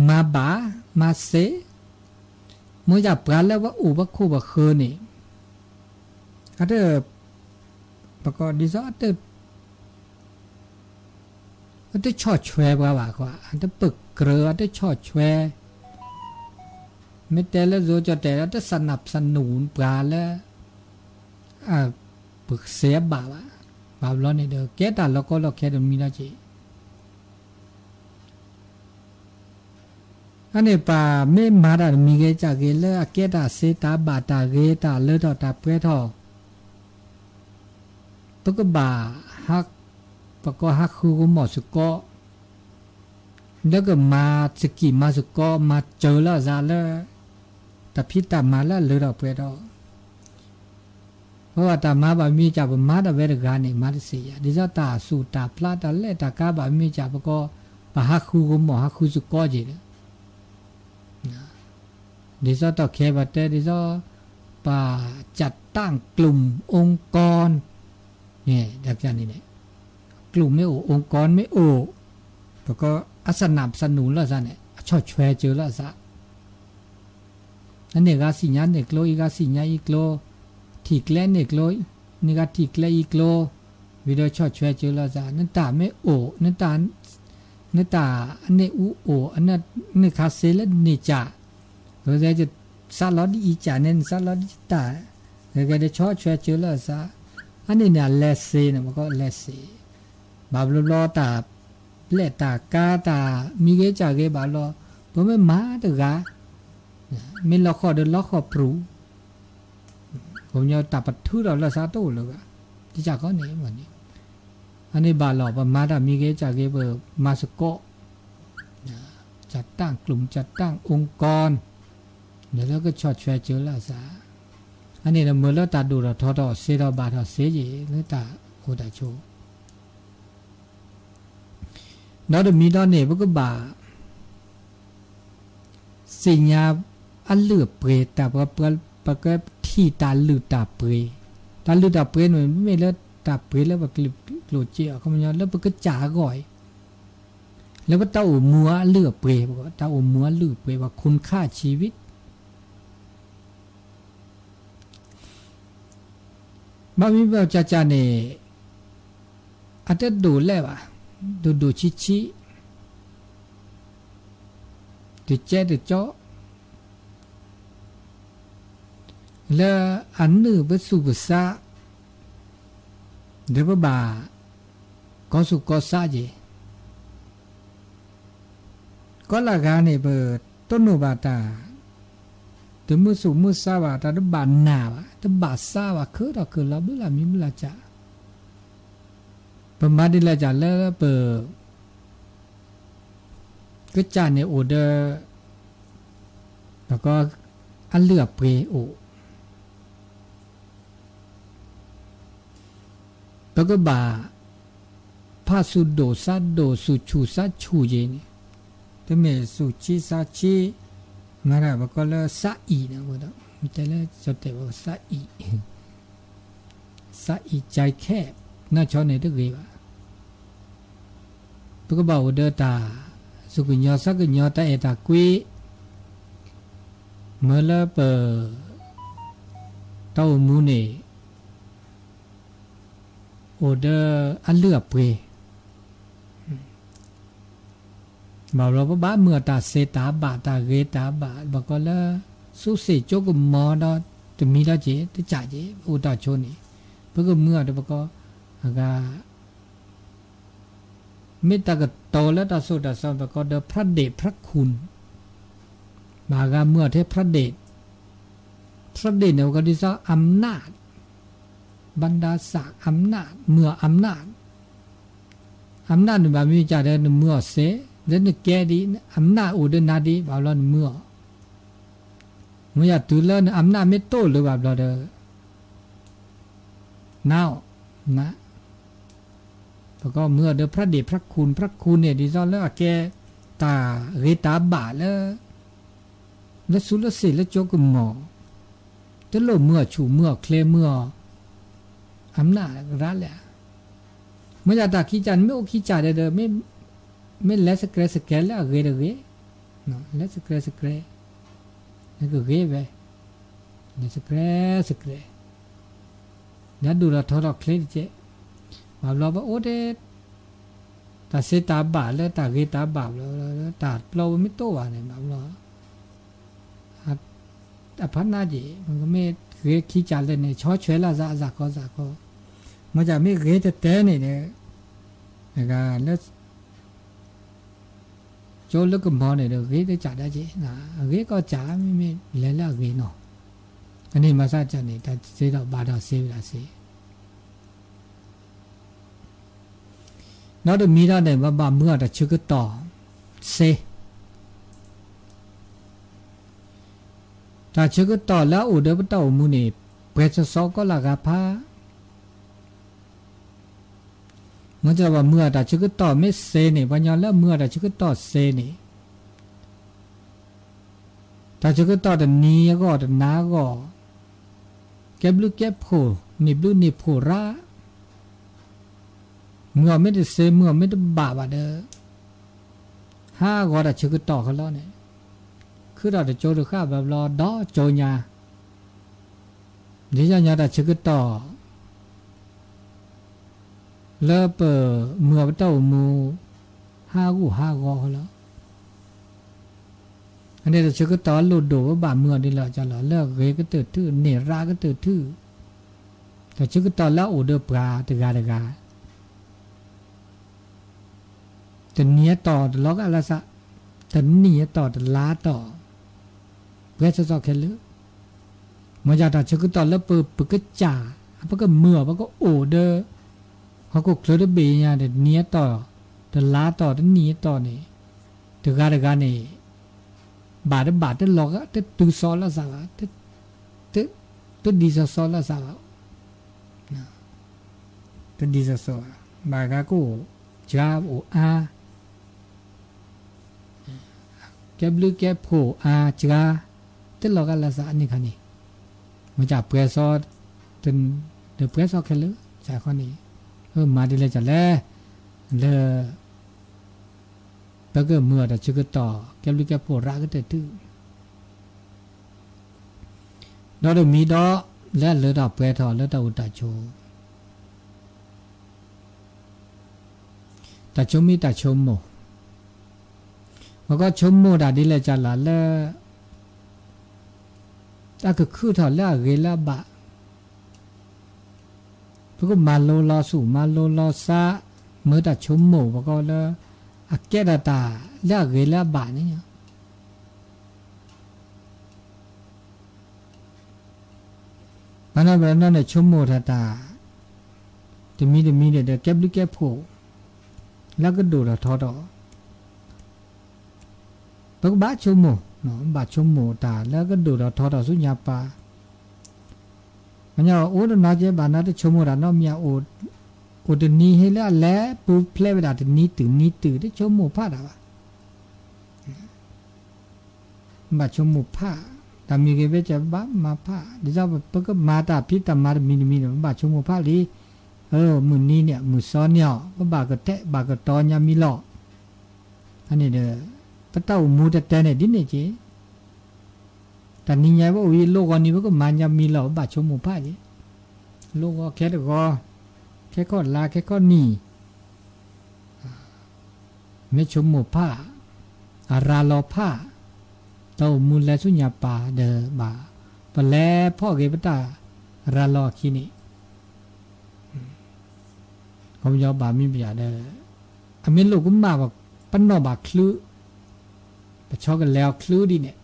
မၤဘၣ်မၤသ့, မ့ၢ်ယပှၤလၢပအိၣ်ပခိၣ်ပဃၢၤန့ၣ်, အတ ပကီဒ်သိး အတဆီၣ်ထွဲပှၤဘၣ်ဃီ, အတပကြၢး အတဆီၣ်ထွဲ, မ့ၢ်တဲလၢယိၤကၠီၣ်တဲာ် အတစနၢၣ်စနူၣ်ပှၤလၢ ပစ့အဘၣ်ဘၣ်, ဘၣ်ဘျီန့ၣ်ဒီး ကဲတၢ်လီၤကီလီၤခဲတမံၤလီၤက့ၤ အန့ၣ်ပှၤမ့ၢ်မၤတၢ်တမံၤဂ့ၤကၢ်ဂ့ၤ လၢအကဲတၢ်စ့တၢ်ဘၣ်တၢ်ဂ့ၤတၢ်လၢထီၣ်တၢ်ပှဲၤထီၣ်, ပကဘၣ် ပကီၢ်ဟးဃုကမီၤစ့ၢ်ကီး, လၢကမၤစကံၢ်မၤစ့ၢ်ကီး မၤစၢၤလၢအသးလၢ တၢ်ဖံးတၢ်မၤလၢအလၢထီၣ်ပှဲၤထီၣ် ပဘၣ်တၢ်မၤဘၣ်မ့ၢ်ကၢ် ပမၤတၢ်ဝဲတဂၤန့ၣ် မၤတသ့ယၤ, ဒ်သိးတၢ်စူၢ်တၢ်ဖျးတၢ်လဲၢ်တၢ်ကါဘၣ်မ့ၢ်ကၢ် ပကီၢ် ပဟးဃုကမီၤဟးဃုစ့ၢ်ကီးက့ၤဒီး ဒ်သိးတီၢ်ခဲပတဲ ဒ်သိး ပှၤကၠၣ်တၢ်ကလုၢ် องค์กร န့ၣ် ဒ်န့ၣ်န့ၣ် ကလုၢ်မ့ၢ်အိၣ် องค์กร မ့ၢ်အိၣ် ပကီၢ်အစနၢၣ်စနူၣ်လၢအသးန့ၣ် အဆီၣ်ထွဲစၢၤလၢအသး အန့ၣ်ဂၤသ့ၣ်ညါန့ၢ်ကျိ အံၤဂၤသ့ၣ်ညါအံၤကျိ, ထံၣ်ကျဲန့ၢ်ကျိ, န့ၢ်ဂၤထံၣ်ကျဲအံၤကျိ, ဝံၤဒီးဆီၣ်ထွဲစၢၤလၢအသး နတၢ်မ့ၢ်အိၣ် နတၢ် နတၢ်အန့ၣ်အူအိၣ် နခးစ့လၢန့ၢ်ကၢ်, ဝဲ စးလီၤဒ်အံၤကၢ်န့ၣ် နစးလီၤဒ်တၢ်, ဂဲၤဒီးဆီၣ်ထွဲစၢၤလၢအသး, အန့ၣ်န့ၣ် အလဲၤစ့န့ၣ် ပကီၢ်လဲၤစ့, ဘၣ်ဘျီဘျီတၢ် ပျဲၢ်တၢ်ကါတၢ်မံၤဂ့ၤကၢ်ဂ့ၤဘၣ်လီၤ, ပမ့ၢ်မၤတဂၤ, မ့ၢ်လီၤဃီၤဒီးလီၤဃီၤပြူၤ, ပှၤကညီတၢ်ပထုးထီၣ်လၢသးတအိၣ်လၢၤဘၣ်, တကးခီန့ၣ်န့ၣ်, အန့ၣ်ဘၣ်လီၤ ပမၤတၢ်မံၤဂ့ၤကၢ်ဂ့ၤ ပမၤစ့ၢ်ကီး, ကၠၣ်တၢ်ကလုၢ် ကၠၣ်တၢ် องค์กร န့ၣ်လၢကဆီၣ်ထွဲစၢၤလၢအသး, အန့ၣ်ဒီးမ့ၢ်လၢတၢ်ဒိၣ်ထီၣ်ထီထီၣ် စ့ထီၣ်ဘၣ်ထီၣ်စ့ယ့ၤ လၢတၢ်အိၣ်တၢ်ဆိး ဒီးတမံၤဒီးန့ၣ် ပကဘၣ် သ့ၣ်ညါအလုၢ်အပှ့ၤ တၢ်ပ ပကထံၣ်တၢ်လုၢ်တၢ်ပှ့ၤ, တၢ်လုၢ်တၢ်ပှ့ၤန့ၣ် မ့မ့ၢ်လၢတၢ်ပှ့ၤလၢပကျိၣ်စ့အီၤ အခီပညီလၢပကစၢ်အဂီၢ်အံၤ, လၢပတၢ်အိၣ်မူအလုၢ်အပှ့ၤ, တၢ်အိၣ်မူအလုၢ်အပှ့ၤ ပှၤ คุณค่าชีวิต ဘၣ်မနုၤဘၣ်ကၢ်ကၢ်န့ၣ် အတဒိၣ်လဲၣ်ဘၣ်, ဒိၣ်ဒိၣ်ဆံးဆံး, တကဲတကီ, လၢအနုာ်ပသူၣ်ပသး, ဒီးပဘၣ် ကီၤသူၣ်ကီၤသးက့ၤ ကီလၢဂၤန့ၣ် ပတိၢ်နီၣ်ဘၣ်တၢ် တမုာ်သူၣ်မုာ်သးဘၣ် တၢ်တဘၣ်နၢ်ဘၣ် တဘၣ်သးဘၣ် ခုထီၣ်ခုလီၤ ဘုလၢမံၤဘုလၢကၢ် ပမၤဒ်လဲၣ်ကၢ်လၢပ ကစၢ်န့ၣ်အိၣ်ဒီး ပကီ အလုၢ်အပှ့ၤအိၣ် ပကဘၣ် ဖးသူၣ်ဒိၣ်သးဒိၣ် သူၣ်ဆူၣ်သးဆူၣ်က့ၤန့ၣ် တမ့ၢ်သူၣ်ဆံးသးဆံး မၤတၢ်ပကီလၢသးအံၣ်န့ၣ် တဲလၢကၠီတဲာ်ပသးအံၣ် သးအံၣ်ကၠဲးခဲ နီၢ်ဆီန့ၣ်တဂ့ၤဘၣ်. ပကဘၣ်အိၣ်ဒီးတၢ် သူၣ်ကညီၤသးကညီၤ တၢ်အဲၣ်တၢ်ကွံ မ့ၢ်လၢပ တၢ်အိၣ်မူန့ၣ် အိၣ်ဒီးအလုၢ်အပှ့ၤ ဘၣ်ဘျီပဘၣ်မုာ်အီၤတၢ်စ့တၢ်ဘၣ် တၢ်ဂ့ၤတၢ်ဘၣ် ဘၣ်ကီလၢ သူစ့ၣ်ကၠိကမီၤဒီး တမံၤဒီးက့ၤ တကးက့ၤ ပအိၣ်တၢ်ဆိန့ၣ် ပကမုာ်အီၤဒီးပကီ အဂၤ မ့ၢ်တၢ်ကတိၤလၢတၢ်သိၣ်တၢ်သီ ပကီဒီး พระเดชพระคุณ ဘၣ်ဂၤမုာ်အီၤထဲ พระเดช พระเดช န့ၣ် ပကီဒ်သိး อำนาจ บรรดาศักดิ์ อำนาจ မုာ်အီၤ อำนาจ อำนาจ န့ၣ်ဘၣ်မ့ၢ်ကၢ်ဒီး နမုာ်အီၤစ့ လၢနကဲဒ် อำนาจ အိၣ်ဒီးနၤဒ် ဘၣ်ဘျီနမုာ်အီၤ မ့ၢ်ယၤတုၤလၢန อำนาจ မ့ၢ်တိၢ်လၢၤဘၣ်ဘျီဒီး နအီၤ န ပကီမုာ်အီၤဒီး พระเดชพระคุณ พระคุณ န့ၣ် ဒ်သိးလၢအကဲ တၢ်ဂ့ၤတၢ်ဘၣ်လၢ လၢသူလၢသ့ၣ်လၢကၠိကမီၤ တလိၣ်မုာ်အီၤဆူၣ်မုာ်အီၤချ့မုာ်အီၤ อำนาจ ရၤလဲၣ် မ့ၢ်ယၤတၢ်ခံကၢ်န့ၣ် မ့ၢ်အိၣ်ခံကၢ်ဒီး မ့ၢ်လဲၤစကြဲးစကြဲးလၢအဂ့ၤတဂ့ၤ လဲၤစကြဲးစကြဲး နကဂ့ၤဝဲ လဲၤစကြဲးစကြဲး ဒီးဒိၣ်ထီၣ်ထီထီၣ်ချ့တကဲး, ဘၣ်ဘျီပအိၣ်ထဲ တၢ်စ့တၢ်ဘၣ်လၢတၢ်ဂ့ၤတၢ်ဘၣ်ဘျီ တၢ်ပျီပမ့ၢ်တအိၣ်ဘၣ်န့ၣ် ဘၣ်ဘျီ အဖးနးက့ၤ မ့ၢ်ဂ့ၤခံကၢ်လၢာ်န့ၣ် ဆီဆွဲးလၢအစးခီစးခီ, မ့ၢ်ကမ့ၢ်ဂ့ၤတဲာ်တဲာ်န့ၣ်ဒီး လၢ ကၠိလၢကမီၤန့ၣ်ဒီး ဂ့ၤတကၢ်ဒၣ်က့ၤ, အဂ့ၤကီၢ်ကၢ် မ့မ့ၢ်လဲၤလၢအဂ့ၤနီၤ, အန့ၣ်မၤစၢ်ကၢ်န့ၣ် တၢ်စ့ဒီးဘၣ်ဒီးစ့ဝဲဒၣ်စ့ ဒီးတမံၤဒီးန့ၣ် ပဘၣ်မုာ်အီၤတၢ်ဆၢကတီၢ်စ့, တၢ်ဆၢကတီၢ်လၢအအိၣ်ဒီးပတၢ်အိၣ်မူန့ၣ် ပှဲၤစီစီကီးလၢအဂၤဖး မ့ၢ်ကဘၣ်မုာ်အီၤတၢ်ဆၢကတီၢ်မ့ၢ်စ့န့ၣ် ပှၤကညီလၢမုာ်အီၤတၢ်ဆၢကတီၢ်စ့န့ၣ် တၢ်ဆၢကတီၢ်တနံၤအဂီၢ်တနၤအဂီၢ်, ကဲဘျုးကဲဖှိၣ် န့ၢ်ဘျုးန့ၢ်ဖှိၣ်ရၣ်, မုာ်အီၤမ့ၢ်တစ့ မုာ်အီၤမ့ၢ်တဘၣ်ဘၣ်ဒီး ဟးဂီၤတၢ်ဆၢကတီၢ်ခဲလၢာ်န့ၣ်, ခုထီၣ်တကၠိတဃၣ်ဘၣ်ဘျီဒီးကၠိညါ ဒ်ညီညီတၢ်ဆၢကတီၢ် လၢပမုာ်အီၤပတၢ်အိၣ်မူ ဟးဂူာ်ဟးဂီၤလီၤ. အန့ၣ်တၢ်ဆၢကတီၢ်အလိၣ်ဒိၣ် ပဘၣ်မုာ်အီၤဒ်လဲၣ်ကလီၤ လၢအဂ့ၤကတၢၢ်ထု န့ၢ်ရၣ်ကတၢၢ်ထု, တၢ်ဆၢကတီၢ်လၢအအိၣ်ဒီးပှၤတဂၤတဂၤ တနံၤအတီၢ်တလီၤဂာ်လၢသး, တနံၣ်အတီၢ်တလါတီၢ်, ပှဲၤစီစီခဲလၢာ်, မ့ၢ်ယၤတၢ်ဆၢကတီၢ်လၢပကစၢ် ပကမုာ်အီၤ ပကအိၣ်ဒီး ဟီၣ်ခိၣ်ချၢတဘ့ၣ်ညါ တနံၤအတီၢ် တလါတီၢ် တနံၣ်အတီၢ်န့ၣ် တဂၤတဂၤန့ၣ် ဘၣ်တဘၣ်တလီၤဂာ် တတုၤစီလၢသးဘၣ်, တဒ်စီစီလၢသးဘၣ် တဒ်စီစီဘၣ်, ဘၣ်ဂၤကအိၣ်စှၤအိၣ်အါ, ကဲဘျုးကဲဖှိၣ်အါစှၤ, တလီၤဂာ်လၢသးအန့ၣ်ခါန့ၣ်, မ့ၢ်တၢ်ပှဲၤစီ, ဒီးပှဲၤစီခဲလၢာ်, ကခီန့ၣ်, မၤဒ်လဲၣ်ကလဲၣ်, လၢ ပကမုာ်အီၤတၢ်ဆၢကတီၢ် ကဲဘျုးကဲဖှိၣ်ရၣ်ကတၢၢ်ထု ဒီးတမံၤဒီး လၢအလၢတၢ်ပှဲၤထီၣ်လၢတၢ်အိၣ်တၢ်ဆိး, တၢ်ဆိကမိၣ်တၢ်ဆိကမိၣ်, ပကဆိကမိၣ်တၢ်ဒ်လဲၣ်ကလဲၣ်လၢ တၢ်ကခုၣ်ထီၣ်လၢအဂ့ၤလၢအဘၣ် ပကမၤလိလီၤဆူၣ် မၤလိလီၤစး မ့ၢ်တၢ်ဆိကမိၣ်ပကီလၢ အကဲထီၣ်တၢ်လၢအဂ့ၤလၢအဘၣ်န့ၣ်, ဘၣ်နီၢ်ဘၣ်နီၢ်န့ၣ် ဆိကမိၣ်ထီၣ်တၢ် တမံၤတမံၤန့ၣ်ဒီး ကဲဘျုးကဲဖှိၣ် လၢကဒိၣ်ထီၣ်ထီထီၣ် ပကဘၣ်ဆိကမိၣ်, ဘၣ်ဆိကမိၣ်တၢ်လၢကဒိၣ်ထီၣ်ထီထီၣ်ဆူညါပၤ, ပှၤကညီအိၣ်တနီၤကဲဘၣ်နီတဆိကမိၣ်တၢ်နီတမံၤ, အိၣ်တနံၤဟ့လၢအလဲၤပူၤဖျဲးဝဲဒၣ် တနံၤတုၤနံၤတုၤ တဆိကမိၣ်ဖးတၢ်ဘၣ်, ဘၣ်ဆိကမိၣ်ဖး, တၢ်မံၤဂ့ၤဘၣ်စၢၤဘၣ်မၤဖး, ဒ်သိးပကမၤတၢ်ဖံးတၢ်မၤတမံၤတမံၤန့ၣ် ပဘၣ်ဆိကမိၣ်ဖးလံ, မုၢ်နံၤန့ၣ် မုၢ်စီန့ၣ်အီၤ ပဘၣ်ကတဲာ်ဘၣ်ကတီၤညါမံၤလီၤ. အန့ၣ်ဒီး ပတၢ်အိၣ်မူတဲတဲန့ၣ်ဒ်န့ၣ်က့ၤ, တၢ်နံၤညါပအိၣ်အံၤ လိၣ်ဂီၤနံၤ ပကမၤညါမံၤလီၤ ပဘၣ်ဆိကမိၣ်ဖးက့ၤ, လိၣ်ဂီၤခဲတဂီၤ, ခဲခီၣ်လါ ခဲခီၣ်နံၤ မ့ၢ်ဆိကမိၣ်ဖး, အရၤလီၤဖး, တၢ်အိၣ်မူလဲၤဆူညါပၤဒီးဘၣ်, ပလဲၤဖီၣ်ဂ့ၤပတၢ်ရၤလီၤအခံန့ၣ်, ခီပညီဘၣ်မံဘၣ်ယၤဒီး အမ့ၢ်လိၣ်ကမၣ် ပနီၣ်ဘၣ်ချုး, ပဆီကလဲၤအီၤချုးဒ်န့ၣ်,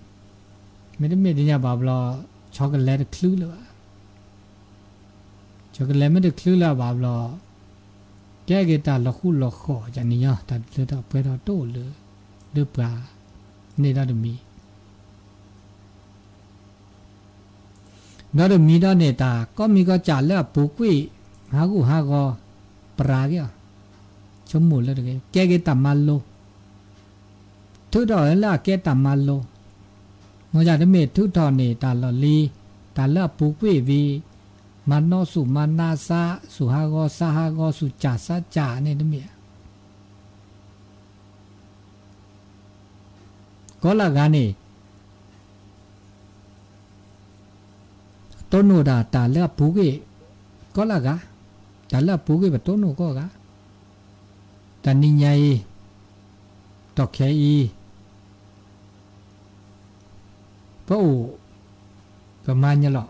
မ့တမ့ၢ်ဒ်န့ၣ်ဘၣ်ဘျီ ဆီကလဲၤတချုးလၢၤဘၣ် ဆီကလဲၤမ့ၢ်တချုးလၢၤဘၣ်ဘျီ, ကဲက့ၤတၢ်လီၤဃူလီၤဃီၣ် ကန့ၣ်ညီ တၢ်လၢတၢ်ပှဲၤထီၣ်တအိၣ်လၢ လၢပှၤန့ၣ်ဒီးတမံၤ ဒီးတမံၤဒီးန့ၣ် တၢ်ကိးမံၤကိးစၢ်လၢအပူၤကွံာ် ဟးဂူာ်ဟးဂီၤ ပရၤက့ၤအီၤ, ဆိကမိၣ်လၢတဂ့ၤ ကဲက့ၤတၢ်မၤလိ, ထုးထီၣ်လၢအကဲတၢ်မၤလိ, မ့ၢ်ယၤတမ့ၢ်ထုးထီၣ်န့ၣ် တၢ်လီၢ်လံၤ, တၢ်လၢအပူၤကွံာ်ဝံၤ မၤနီၣ်ဆူၣ်မၤနါစး, ဆူၣ်ဟးဂီၤ စးဟးဂီၤ ဆူၣ်စၢ်စးစၢ်န့ၣ်တမ့ၢ် ကိးလၢဂၤန့ၣ် တိၢ်နီၣ်ဒၣ်တၢ်လၢအပူၤကွံာ်, ကီလၢအဂၤ, တၢ်လၢအပူၤကွံာ်ပတိၢ်နီၣ်ကီၢ်ဂၤ, တနံၤညါအံၤ, တီၢ်ခဲအံၤ, ပအိၣ်, ပမၤညါလီၤ,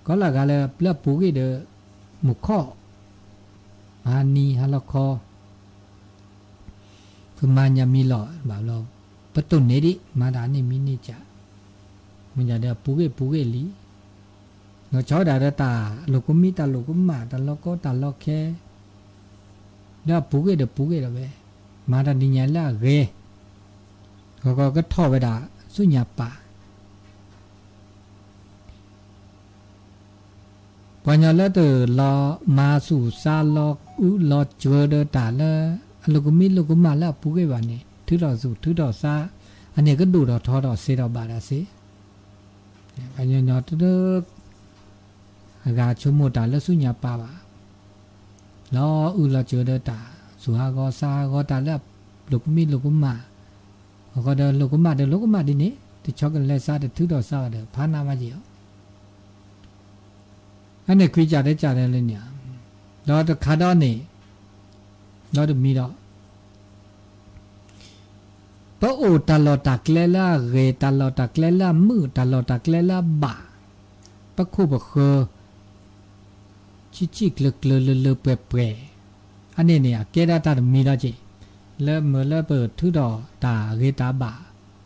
ကီလၢအဂၤလၢ လၢအပူၤကွံာ်ဒီး, မုၢ်ခီၣ်, ဟါနံၤဟါလီၤခီ ပမၤညါမံလီၤဘၣ်လီၤ, ပတိၢ်န့ၢ်ဒံး မၤတၢ်န့ၢ်မံန့ၢ်ကၢ်, မ့ၢ်ဒၣ်ဒီးအပူၤကွံာ်ပူၤကွံာ်လံ, လီၤဆီဒၣ်တၢ်ဒီးတၢ်လိာ်ကမံတၢ်လိာ်ကမၣ် တၢ်လီၤကီတၢ်လီၤခဲ, ဒီးအပူၤကွံာ်ဒီးပူၤကွံာ်ဒီးဝဲ, မၤတၢ်နံၤညါလၢအဂ့ၤ, ဂီၤဂီၤကထီၣ်ဝဲဒၣ်ဆူညါပၢ် ပှၤကညီလၢတလီၤမၤသူၣ်စါလီၤအုးလီၤစၢၤဒီးတၢ်လၢ အလိာ်ကမံလိာ်ကမၣ်လၢအပူၤကွံာ်ဘၣ်န့ၣ် ထုးထီၣ်သူၣ်ထုးထီၣ်စါ, အန့ၣ်ကဒိၣ်ထီၣ်ထီထီၣ်စ့ထီၣ်ဘၣ်တၢ်စ့, ပှၤကညီညီတဒၢ အဂၤဆိကမိၣ်တၢ်လၢဆူညါပၢ်ဘၣ်, လီၤအုးလီၤစၢၤဒီးတၢ်, သူၣ်ဟးဂီၤစါဟးဂီၤတၢ်လၢအလိာ်ကမံလိာ်ကမၣ်, အဃိဒီးလိာ်ကမၣ်ဒီးလိာ်ကမၣ်ဒ်န့ၣ် တဆီကလဲၤစါတထုးထီၣ်စါဘၣ်ဒီး ဖးနးမးက့ၤအီၤ အန့ၣ်ခွံကၢ်တကၢ်ဒဲးလၢန့ၣ်, ဒီးတခါဒီးန့ၣ်, ဒီးတမံၤဒီး, ပအိၣ်တၢ်လီၢ်တၢ်ကျဲလၢအဂ့ၤ တၢ်လီၢ်တၢ်ကျဲလၢအမုာ် တၢ်လီၢ်တၢ်ကျဲလၢအဘၣ်, ပခိၣ်ပဃၢၤ, ဆံၣ်ဆံၣ်ကျၢၤကျၢၤလၢလၢပှဲၤပှဲၤ, အန့ၣ်န့ၣ် အကဲဒၣ်တၢ်တမံၤဒီးက့ၤ, လၢမ့ၢ်လၢပထုးထီၣ်တၢ်ဂ့ၤတၢ်ဘၣ်,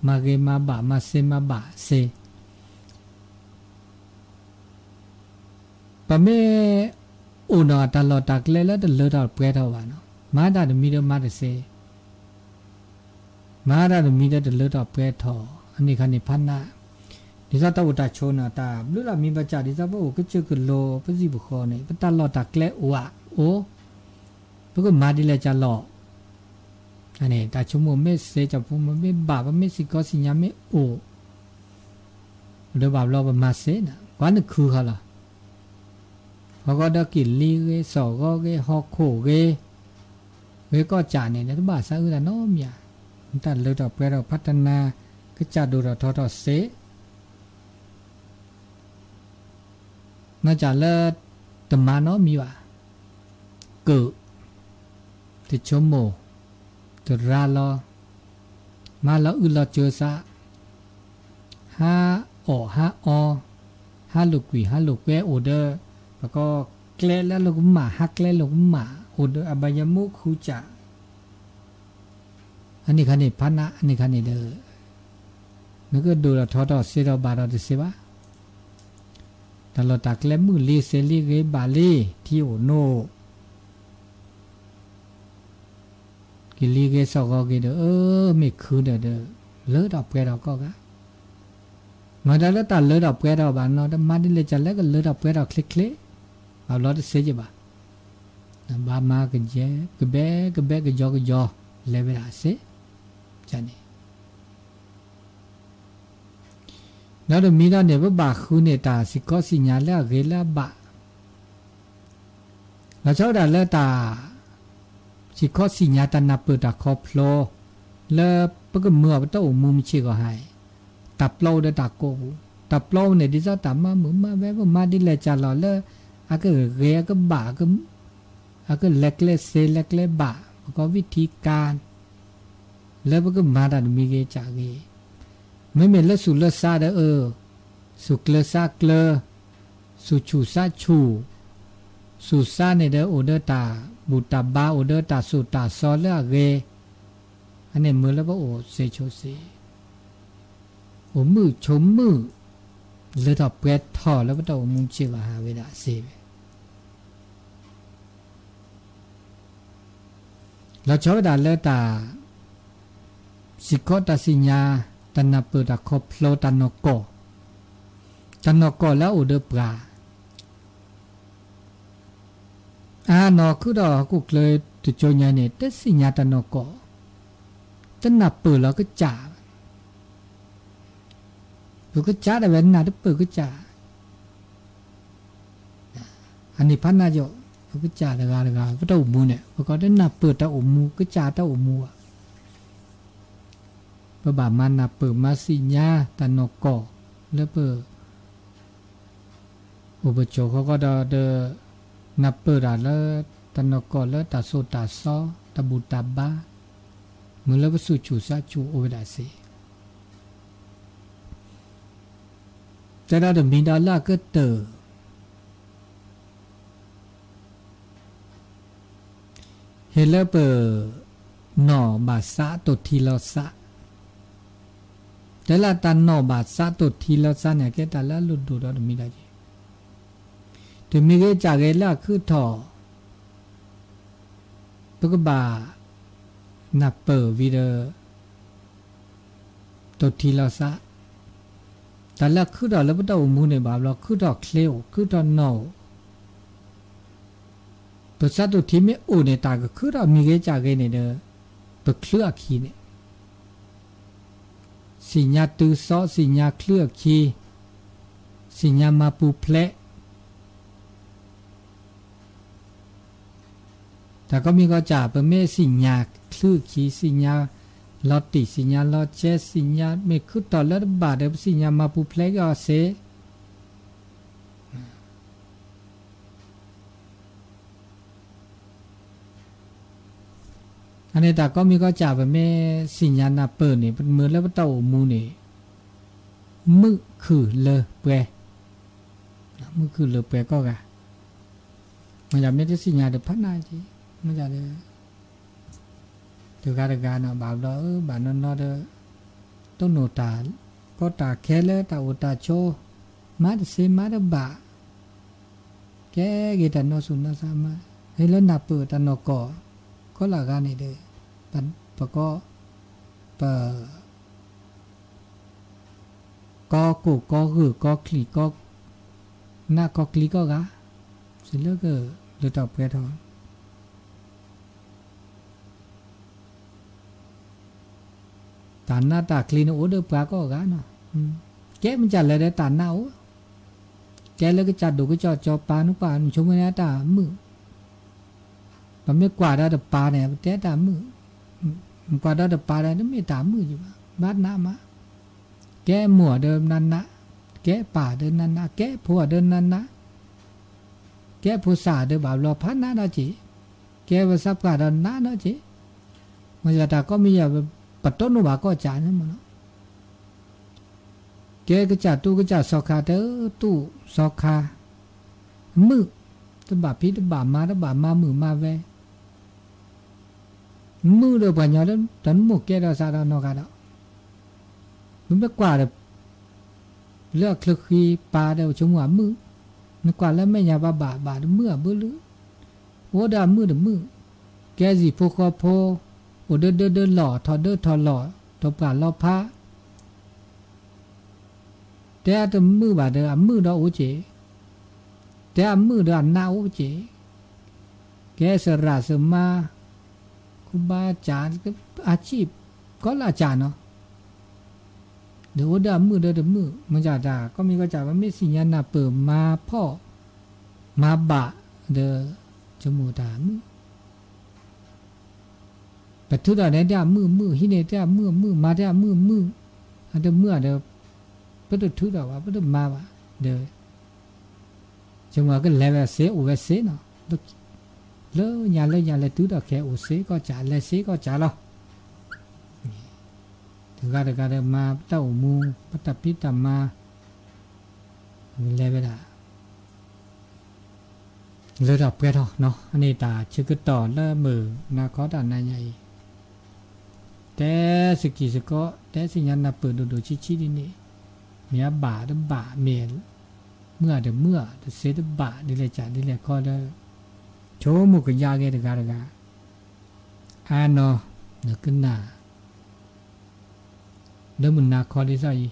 မၤဂ့ၤမၤဘၣ် မၤစ့မၤဘၣ်စ့ ပမ့ၢ်အိၣ်ဒီးတၢ်လီၢ်တၢ်ကျဲလၢတလၢထီၣ်ပှဲၤထီၣ်ဘၣ်နီၤ, မၤတၢ်တမံၤဒီးမၤတစ့, မၤတၢ်တမံၤဒီးတလၢထီၣ်ပှဲၤထီၣ်, အန့ၣ်ခါန့ၣ်ဖးနး, ဒ်သိးတၢ်အိၣ်တၢ်ဆိးနီၤ တၢ်ဘျုးလီၤမံဘၣ်စၢ် ဒ်သိးပအိၣ်ကစၢၢ်ကလိၤ ပစံၣ်ပဃီန့ၣ် ပတၢ်လီၢ်တၢ်ကျဲအိၣ်ဧါ, အိၣ်, ပကမၤဒ်လဲၣ်ကၢ်လီၤ အန့ၣ် တၢ်ဆိကမိၣ်မ့ၢ်စ့ တၢ်ဆိကမိၣ်မ့ၢ်ဘၣ် ပမ့ၢ်စ့ၢ်ကီးစံၣ်ညါမ့ၢ်အိၣ်, ဒီးဘၣ်ဘျီပမၤစ့န့ၣ် ကွၢ်နခုဃီလီၤ, ဟီၣ်ဂီၤဒီးက့ၤလံဂ့ၤ စီၣ်ဂီၤဂ့ၤ ဟီၣ်ခိၣ်ဂ့ၤ, ဂ့ၤကီၢ်ကၢ်န့ၣ် တဘၣ်သးအုးတၢ်နီတမံၤဧါ, တၢ်လၢထီၣ်ပှဲၤထီၣ် ဖးတနါ ကစၢ်ဒိၣ်ထီၣ်ထီထီၣ်စ့ နီၢ်ကၢ်လၢ တမၤနီတမံၤဘၣ်, ကၢၣ်, တဆိကမိၣ်, တရါလီၤ, မၤလီၤအုၣ်လီၤစၢၤစး, ဟးအီၣ်ဟးအီ, ဟးလိာ်ကွံာ်ဟးလိာ်ကွဲအိၣ်ဒီး, ပကိးကျဲလၢလိာ်ကမၣ် ဟးကျဲလိာ်ကမၣ် အိၣ်ဒီးအဘၣ်ယမူခူစၢ် အန့ၣ်ခါန့ၣ် ဖးနး အန့ၣ်ခါန့ၣ်ဒီး နကဒိၣ်ထီၣ်ထီထီၣ် စ့ထီၣ်ဘၣ်ထီၣ်တစ့ဘၣ်. တၢ်လီၢ်တၢ်ကျဲမုာ်လံ စ့လံ ဂ့ၤဘၣ်လံ ထံအိၣ်နိၣ် ကလံၤဂ့ၤ စီၣ်ဂီၤဂ့ၤဒီး အၢ မ့ၢ်ခုဒီးဒီး လၢထီၣ်ပှဲၤထီၣ်ကီၢ်ဂၤ, မ့ၢ်တၢ်လၢတၢ်လၢထီၣ်ပှဲၤထီၣ်ဘၣ်နီၤ တမၤဒ်လဲၣ် ကၢ်လဲၣ်ကလၢထီၣ်ပှဲၤထီၣ်ချ့ချ့, ဘၣ်ဘျီတစ့က့ဘၣ်. ဘၣ်မၤကယဲၢ် ကဘဲကဘဲ ကယီကယီ လဲၤဝဲဒၣ်စ့, န့ၣ် ဒီးတမံၤဒီးန့ၣ် ပဘၣ်ဃုန့ၢ်တၢ်စံၣ်ခီစံၣ်ညါလၢအဂ့ၤလၢအဘၣ်, လီၤဆီဒၣ်တၢ်လၢတၢ် စံၣ်ခီစံၣ်ညါ တၢ်နၢ်ပၢၢ်တၢ်ခီဖျိ လၢပကမၢအီၤပတၢ်အိၣ်မူမုၢ်ဆ့ၣ်ဂီၤဟါအံၤ, တၢ်ပျီအိၣ်ဒီးတၢ်ကိးပူၤ, တၢ်ပျီအိၣ်န့ၣ် ဒ်သိးတၢ်မၤမုာ်မၤဝဲ ပမၤဒ်လဲၣ်ကၢ်လီၤလၢ အကဂ့ၤအကဘၣ် အကလဲၤကျဲစ့လဲၤကျဲဘၣ် ပကိးဝံထံကါ လၢပကမၤတၢ်တမံၤဂ့ၤကၢ်ဂ့ၤ, မ့မ့ၢ်လၢသူၣ်လၢသးဒီးအၢ, သူၣ်ကျၢၤသးကျၢၤ, သူၣ်ဆူၣ်သးဆူၣ်, သူၣ်သးန့ၣ်ဒီးအိၣ်ဒီးတၢ်ဘူၣ်တၢ်ဘါ အိၣ်ဒီးတၢ်သိၣ်တၢ်သီလၢအဂ့ၤ, အန့ၣ်မ့ၢ်လၢပအိၣ်စ့ဆိးစ့ အိၣ်မုာ်ဆိးမုာ်, လၢထီၣ်ပှဲၤထီၣ်လၢပတၢ်အိၣ်မူဆ့ၣ်ဂီၤဟါဝဲဒၣ်စ့ဝဲ လီၤဆီဝဲဒၣ်လၢတၢ် စံၣ်ခီတၢ်စံၣ်ညါ တၢ်နၢ်ပၢၢ်တၢ်ခီဖျိတၢ်နီၢ်ကီၢ်, တၢ်နီၢ်ကီၢ်လၢအအိၣ်ဒီးပှၤ အါနီၢ်ခုဒီးဟီၣ်ခိၣ်ချၢတကၠိညါန့ၣ် တစံၣ်ညါတၢ်နီၢ်ကီၢ်, တနၢ်ပၢၢ်လီၤကစၢ်, ပကစၢ်ဒၣ်ဝဲနၢ်တပၢၢ်ကစၢ် အန့ၣ်ဖးနးယိာ်, ပကစၢ်တဂၤတဂၤ ပတၢ်အိၣ်မူန့ၣ် ပကိးတနၢ်ပၢၢ်တၢ်အိၣ်မူ ကစၢ်တၢ်အိၣ်မူဘၣ်. ပဘၣ်မၤနၢ်ပၢၢ်မၤစံၣ်ညါတၢ်နီၢ်ကီၢ်လၢပ အိၣ်ပစိာ်ဃီဃီဒီး ဒီး နၢ်ပၢၢ်တၢ်လၢ တၢ်နီၢ်ကီၢ်လၢတၢ်ဆိၣ်တၢ်ဆီ တၢ်ဘူၣ်တၢ်ဘါ မ့ၢ်လၢပစူၢ်ဆူၣ်စးဆူၣ်အိၣ်ဝဲဒၣ်စ့ၢ် တဲဒၣ်တမံၤဒီးလၢအကတၢၢ် ဟ့ၣ်လၢပ နီၢ်ဘၣ်သးတိၢ်ထံလီၤသး, တဲလၢတၢ်နီၢ်ဘၣ်သးတိၢ်ထံလီၤသးန့ၣ် ကဲတၢ်လၢအလိၣ်ဒိၣ်ဒီးတမံၤဒၣ်က့ၤ, တမံၤဂ့ၤကၢ်ဂ့ၤလၢအခုၣ်ထီၣ် ပကဘၣ် နၢ်ပၢၢ်ဝံၤဒီး တိၢ်ထံလီၤသး, တၢ်လၢအခုၣ်ထီၣ်လၢပတၢ်အိၣ်မူန့ၣ် ဘၣ်ဘျီခုၣ်ထီၣ်ချ့အိၣ် ခုၣ်ထီၣ်နီၢ်အိၣ် ပသးတိၢ်ထံမ့ၢ်အိၣ်န့ၣ် တၢ်ကခုၣ်ထီၣ်မံၤဂ့ၤကၢ်ဂ့ၤန့ၣ်ဒီး ပချုးအခံန့ၣ် သ့ၣ်ညါတုၤသီ သ့ၣ်ညါချုးအခံ သ့ၣ်ညါမၤပူၤဖျဲး တၢ်ကိးမံၤကိးကၢ် ပမ့ၢ်သ့ၣ်ညါချုးအခံ သ့ၣ်ညါလီၤတံၢ် သ့ၣ်ညါလီၤကဲ သ့ၣ်ညါမ့ၢ်ခုၣ်ထီၣ်လၢတဘၣ်ဒီး ပသ့ၣ်ညါမၤပူၤဖျဲးက့ၤအီၤစ့ၢ် အန့ၣ်တၢ်ကိးမံၤကိးကၢ် ပမ့ၢ်သ့ၣ်ညါနၢ်ပၢၢ်န့ၣ် ပမ့ၢ်လၢပတၢ်အိၣ်မူန့ၣ် မုာ်ခုၣ်လၢပှဲၤ, မုာ်ခုၣ်လၢပှဲၤကိးဂၤ, မ့ၢ်ဒ်မ့ၢ်တသ့ၣ်ညါဒီးဖးနးက့ၤ, မ့ၢ်ဒ် တဂၤတဂၤန့ၣ် ဘၣ်ဘျီအၢ ဘၣ်နီၢ်နီၢ်ဒီး တိၢ်နီၣ်တၢ်ကီတၢ်ခဲလၢတၢ်အိၣ်တၢ်ဆိး, မၤတသ့မၤတဘၣ်, ကဲဂ့ၤတၢ်နီၢ်ဆူၣ်နီၢ်ဆါမး, ဟ့ၣ်လၢနၢ်ပၢၢ်တၢ်နီၢ်ကီၢ် ကီလၢဂၤန့ၣ်ဒီး ပကီ ပ ကီကိၢ်ကီဂုၢ်ကီချံၣ်ကီ နးကီကျံကီဂၤ, စံးလၢက လၢတၢ်ပှဲၤထီၣ် တၢ်နးတၢ်ကျံန့ၣ်အိၣ်ဒီးပှၤကိးဂၤနီၤ, ကဲမ့ၢ်ကၢ်လဲၤဒီးတၢ်နးအိၣ်, ကဲလၢကစၢ်ဒိၣ်ကစၢ်ကၠီၤပၤနကွၢ်နဆိကမိၣ်န့ၣ်တၢ်မုာ်, ပမ့ၢ်ကွၢ်ဒီးတပၤန့ၣ် ပတဲတၢ်မုာ်, ကွၢ်ဒီးတပၤဒီး တမ့ၢ်တၢ်မုာ်ယံၤဘၣ်, ဘၣ်နးမး, ကဲမိၢ်အီၤဒီးနးနး, ကဲပၢ်ဒီးနးနး, ကဲဖိအီၤဒီးနးနး ကဲဖိသၣ်ဒီးဘၣ်ဘျီဖးနးဒီးက့ၤ, ကဲပသးပှၢ်ဒီးနးဒီးက့ၤ, မ့ၢ်ယတၢ်ကိးမံၤယၤ ပတိၢ်နီၣ်ဘၣ်ကိးကၢ်န့ၣ်မ့ၢ်နီၤ, ကဲကစၢ်တူၢ်ကစၢ်စီၤခါတတူၢ်စီၤခါ, မုာ်, တဘၣ်ဖံးတဘၣ်မၤ တဘၣ်မၤမုာ်မၤဝဲ မုာ်ဒီးပှၤညီလၢတၢ်နမိၢ်ကဲဒီးသးဒီးနီၢ်ဂၤဒီး, မ့မ့ၢ်ကွၢ်ဒီး လၢအချၢဃံပၤဒီးဆိကမိၣ်အမုာ်, နကွၢ်လၢမဲာ်ညါဘၣ်ဘၣ်ဘၣ်တမုာ်အဘၢလၢ, အိၣ်ဒီးအမုာ်တမုာ်, ကဲစံာ်ဖိဃီဖိ, အိၣ်ဒၢဒၢဒၢလီၢ် ထီၣ်ဒၢထီၣ်လီၢ် ထီၣ်ပှၢ်လီၤဖး တဲအတမုာ်ဘၣ်ဒီးအမုာ်ဒီးအိၣ်က့ၤ, တဲအမုာ်ဒီးအနးအိၣ်က့ၤ, ကဲသရၣ်သမါ, ခူဘါကၢ်, အစံး, ကီလၢအကၢ်နီၤ, ဒီးအိၣ်ဒီးအမုာ်ဒီးတမုာ်, မ့ၢ်တၢ်ကိးမံၤကိးကၢ် ပမ့ၢ်သ့ၣ်ညါနၢ်ပၢၢ်မၤဖှီၣ်, မၤဘၣ်, ဒီး, ဆိကမိၣ်တၢ်မုာ် ပထုးထီၣ်န့ၣ်တၢ်အမုာ်အမုာ် ဟံးန့ၢ်တၢ်အမုာ်အမုာ် မၤတၢ်အမုာ်အမုာ်, အတမုာ်ဒီး, ပတထုးထီၣ်ဘၣ် ပတမၤဘၣ်, ဒီး, ဆိကမိၣ်ကလဲၤဝဲစ့အိၣ်ဝဲစ့နီၤ, လၢညါလၢညါလဲၤတုၤထီၣ်ခဲအိၣ်စ့ကီၢ်ကၢ် လဲၤစ့ကီၢ်ကၢ်လီၤ, တဂၤတဂၤဒီးမၤပတၢ်အိၣ်မူ ပတၢ်ဖံးတၢ်မၤ, လဲၤဝဲဒၣ် လၢတၢ်ပှဲၤထီၣ်နီၤ အန့ၣ်တၢ်ဆၢကတီၢ်လၢမုၢ်နၤခီတၢ်နၤညါအံၤ, တဲစကံၢ်စကီး တဲသ့ၣ်ညါနၢ်ပၢၢ်ဒိၣ်ဒိၣ်ဆံးဆံးဒ်န့ၣ်, မ့ၢ်အဘၣ်တဘၣ် မ့ၢ်မုာ်တမုာ် တသ့တဘၣ်ဒ်လဲၣ်ကၢ်ဒ်လဲၣ်ခီဒီး, ဆိကမိၣ်ကယါက့ၤတဂၤတဂၤ, အါနီၤ, နကနၣ် လၢမုၢ်နၤခီဒ်သိးအံၤ,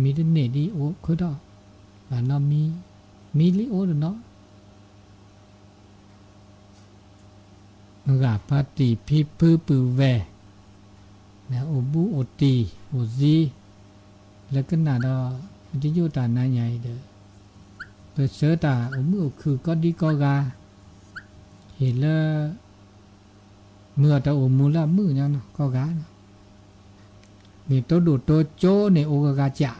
မံတန့ၢ်ဒ်အိၣ်ခုၣ်ထီၣ်, ဘၣ်နီတမံၤ, မံလံအိၣ်တနီၤ, မုၢ်ဂၤဖါတံၢ်ဖံဖုပုၢ်ဝဲၢ်, အိၣ်ဘူးအိၣ်တံၢ်အိၣ်သံ, လၢကနၣ်ဒီး ပတယိၣ်တၢ်နၤညါအံၤဒီး, ပဆၢတၢ်အိၣ်မုာ်အိၣ်ခုၣ်ကိးဒံကိးဂၤ, ဟ့ၣ်လၢ မုၢ်အတၢ်အိၣ်မူလၢအမုာ်ညါနီၤ ကိးဂၤ, မ့ၢ်တိဒိၣ်တိကၠိန့ၣ်အိၣ်ဂၤဂၤကၢ်,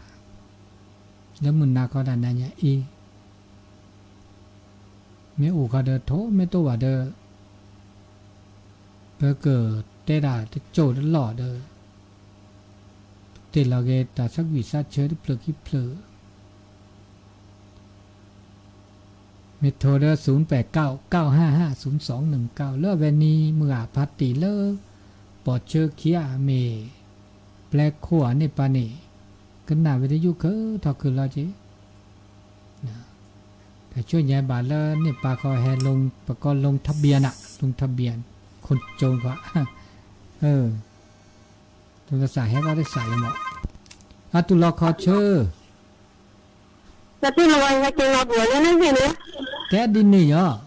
လၢမုၢ်နၤခီတၢ်နၤညါအံၤ, မ့ၢ်အိၣ်ဃီဒီးထိၣ်, မ့ၢ်တအိၣ်ဘၣ်ဒီး ပကတဲဒၣ်တစိၢ်တလီၢ်ဒီး ပတ့ၢ်လီၤက့ၤတၢ်ဆၢကွံာ်ဆၢဆၢတဖျၢၣ်ခံဖျၢၣ် မ့ၢ်ထိၣ်ဒီး သုးပၣ်ကၣ် ကၣ်ဟၣ်ဟၣ် သုးစီၣ်နုၣ်ကၣ် လၢအဝဲန့ၣ် မုၢ်ဂၤဖးတ့ၢ်လၢ ပိာ်ဆၢခံဂၤမ့ၢ် ပျဲခိၣ်အန့ၢ်ပၢ်န့ၣ် ကနၣ်ဝံသယုၢ်ခုၣ်ထီၣ်ခုၣ်လီၤက့ၤ တၢ်ဆိညါဘၣ်လၢန့ၢ်ပၢ်ဃီဟဲ ပကိး ลงทะเบียน လၢ ลงทะเบียน คนจน ဃီ တၢ်သးဟဲထီၣ်တစးအံၤမး အတူၢ်လီၤခီဆၢ တဲဒ်န့ၣ်ယီၤ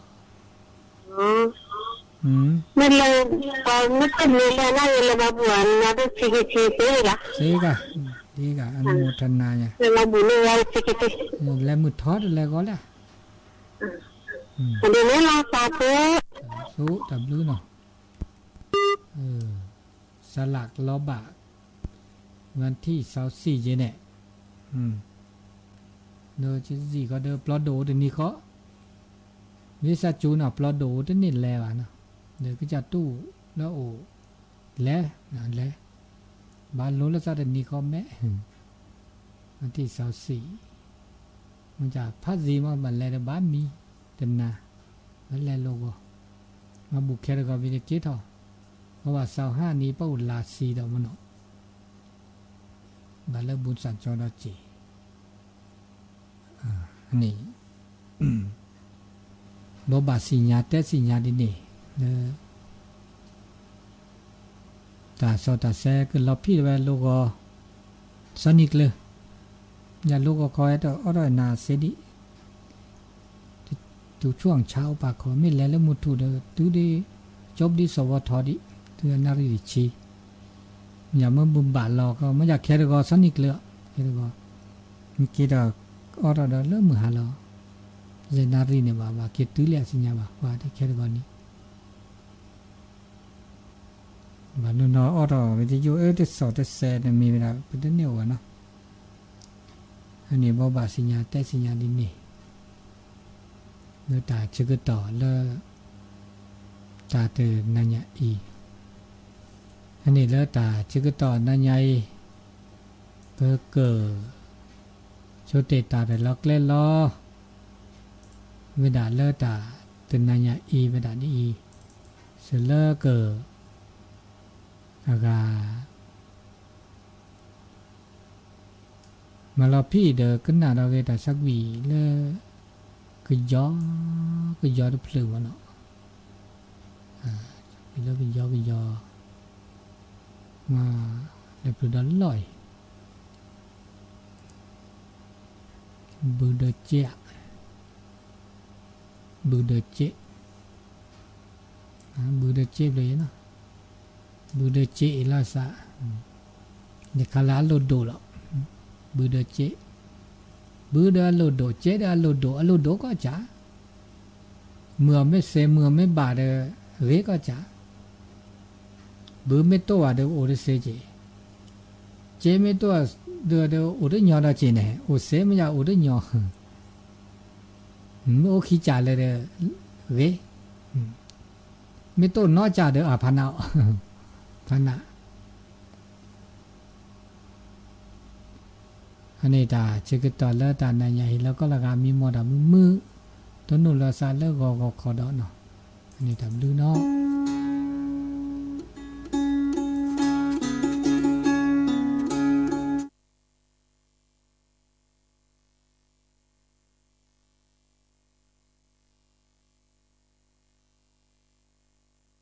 မ့ၢ်လၢပှၤမ့ၢ်တမ့ၢ်လဲၤနၤယလဲၤဘၣ်ဘူၣ်အနၤတဆံးကဆံးသ့ဂၤ သ့ဂၤ ဒ်ဂၤ အနမူထနၤယၤ လဲၤမုာ်ထီတလဲၤဂီၤလၢ ဒ်န့ၣ်လီၤ စးထီၣ် ဆိတၢ်ဘျုးနီၤ စလၢကလီၤဘၣ် วันที่ซาวสี่ ယဲန့ၣ် ဒီးစံးဃီဒီးပျီဒိၣ်အိၣ်တနံၤဃီ မ့ၢ်စးကၠူနီၤ ပျီဒိၣ်အိၣ်တန့ၢ်လဲၤဘၣ်နီၤ ဒီးကစၢ်တူၢ်လၢအိၣ် လဲၤ လဲၤ ဘၣ်လိၤလၢစးတနံၤဃီမဲာ် วันที่ซาวสี่ မ့ၢ်ကဖးစ့မး ဘၣ်လဲၤဒီးဘၣ်မံတနၤ ဘၣ်လဲၤလိာ်ဂီၤ မၤဘူၣ်ခဲတဂီၤဝံၤတက့ၢ်ထီၣ် အဝဲစးဟါန့ၣ် ပအိၣ်လၢစံဒီးမနီၤ ဘၣ်လၢဘူၣ်စၣ်ကၠီဒီးစ့ၢ် န့ၣ် ဘိးဘၣ်စံၣ်ညါတဲစံၣ်ညါဒ်န့ၣ် လၢ တၢ်စီတၢ်ဆှံကလီၤဖံးဝဲလိာ်ဂီၤ စီၤနံၤကျၢၤ ယလိာ်ဂီၤခီ အဲၣ်ဒိးအီၣ်ထီၣ်နၤစ့ဒံး တုၤဆူၣ်အီၣ်ဆါအိၣ်ပာ်ခီ မ့ၢ်လဲၤလၢမုၢ်ထူၣ်ဒီး တုၤဒ် ကၠိပဒံစီၤဝီထီဒံး တုၤအနၣ်ရံၣ်တဆံ ယမ့ၢ်ဘူၣ်ဘၣ်လီၤကီ မ့ၢ်ယခဲတဂီၤ စီၤနံၤကျၢၤ ခဲတဂီၤ မ့ၢ်က့ၤဒီး အီၣ်ထီၣ်ဒီးလၢမုၢ်ဟါလီၤ ယနၣ်ရံၣ်န့ၣ်ဘၣ် ဘၣ်က့ၤတုၤလၢအစံၣ်ညါဘၣ် ပှၤတခဲတဂီၤန့ၣ် ဘၣ်နီၢ်နီၢ်အီၣ်ထီၣ်ဝံၤတယိၣ်အၢတစီၣ်တစဲးတမံၤဝဲဒၣ် ပတန့ၢ်အိၣ်ဘၣ်နီၤ အန့ၣ်ဘိးဘၣ်စံၣ်ညါတဲစံၣ်ညါဒ်န့ၣ် လၢတၢ်ဆၢကတီၢ်လၢ တၢ်တနၤညါအံၤ အန့ၣ်လၢတၢ်ဆၢကတီၢ်နၤညါအံၤ ပက ဆိတ့ၢ်တၢ်ရဲၣ်လီၤကျဲၤလီၤ ဝဲဒၣ်လၢတၢ်တနၤညါအံၤဝဲဒၣ်ဒ်အံၤ စၢၤလၢက အဂၤ မၤလီၤဖံးဒီးကနၣ်ဒီးဂ့ၤတၢ်ဆၢကွံာ်လၢ ကယီ ကယီတဖျၢၣ်မးနီၤ လၢကယီကယီ မၤ လၢဖျၢၣ်ဒီးလီၢ်အံၤ ဘုးဒီးစ့ ဘုးဒီးစ့ ဘုးဒီးစ့ဖျၢၣ်အံၤနီၤ ဘုးဒီးစ့အံၤလီၤစး ယခါလၢအလိၣ်ဒိၣ်လီၤ ဘုးဒီးစ့ ဘုးဒီးအလိၣ်ဒိၣ် စ့ဒီးအလိၣ်ဒိၣ် အလိၣ်ဒိၣ်ကီၢ်စး မုၢ်အီၤမ့ၢ်စဲး မုၢ်အီၤမ့ၢ်ဘၣ်ဒီး ဂ့ၤကီၢ်စး ဘုးမ့ၢ်တိၢ်ဘၣ်ဒီးအိၣ်တစဲးက့ၤ စ့မ့ၢ်တိၢ်ဒီး အိၣ်တညီဒီးက့ၤန့ၣ် အိၣ်စဲးမ့ၢ်ယၤအိၣ်တညီ မ့ၢ်အိၣ်ခံစးလၢာ်ဒီး ဂ့ၤ မ့ၢ်တိၢ်နီၢ်စးဒီးအဖးနးအီၤ ဖးနး အန့ၣ်တၢ်ဆၢကတီၢ်လၢတၢ်နၤညါဟ့ၣ်လီၤကီၢ်လီၤဂၤ မံမီၢ်တၢ်မုာ်မုာ် တနူၢ်လီၤစးလၢဂီၤဂီၤခီဒီးနီၤ အန့ၣ်တၢ်ဘျုးနီၤ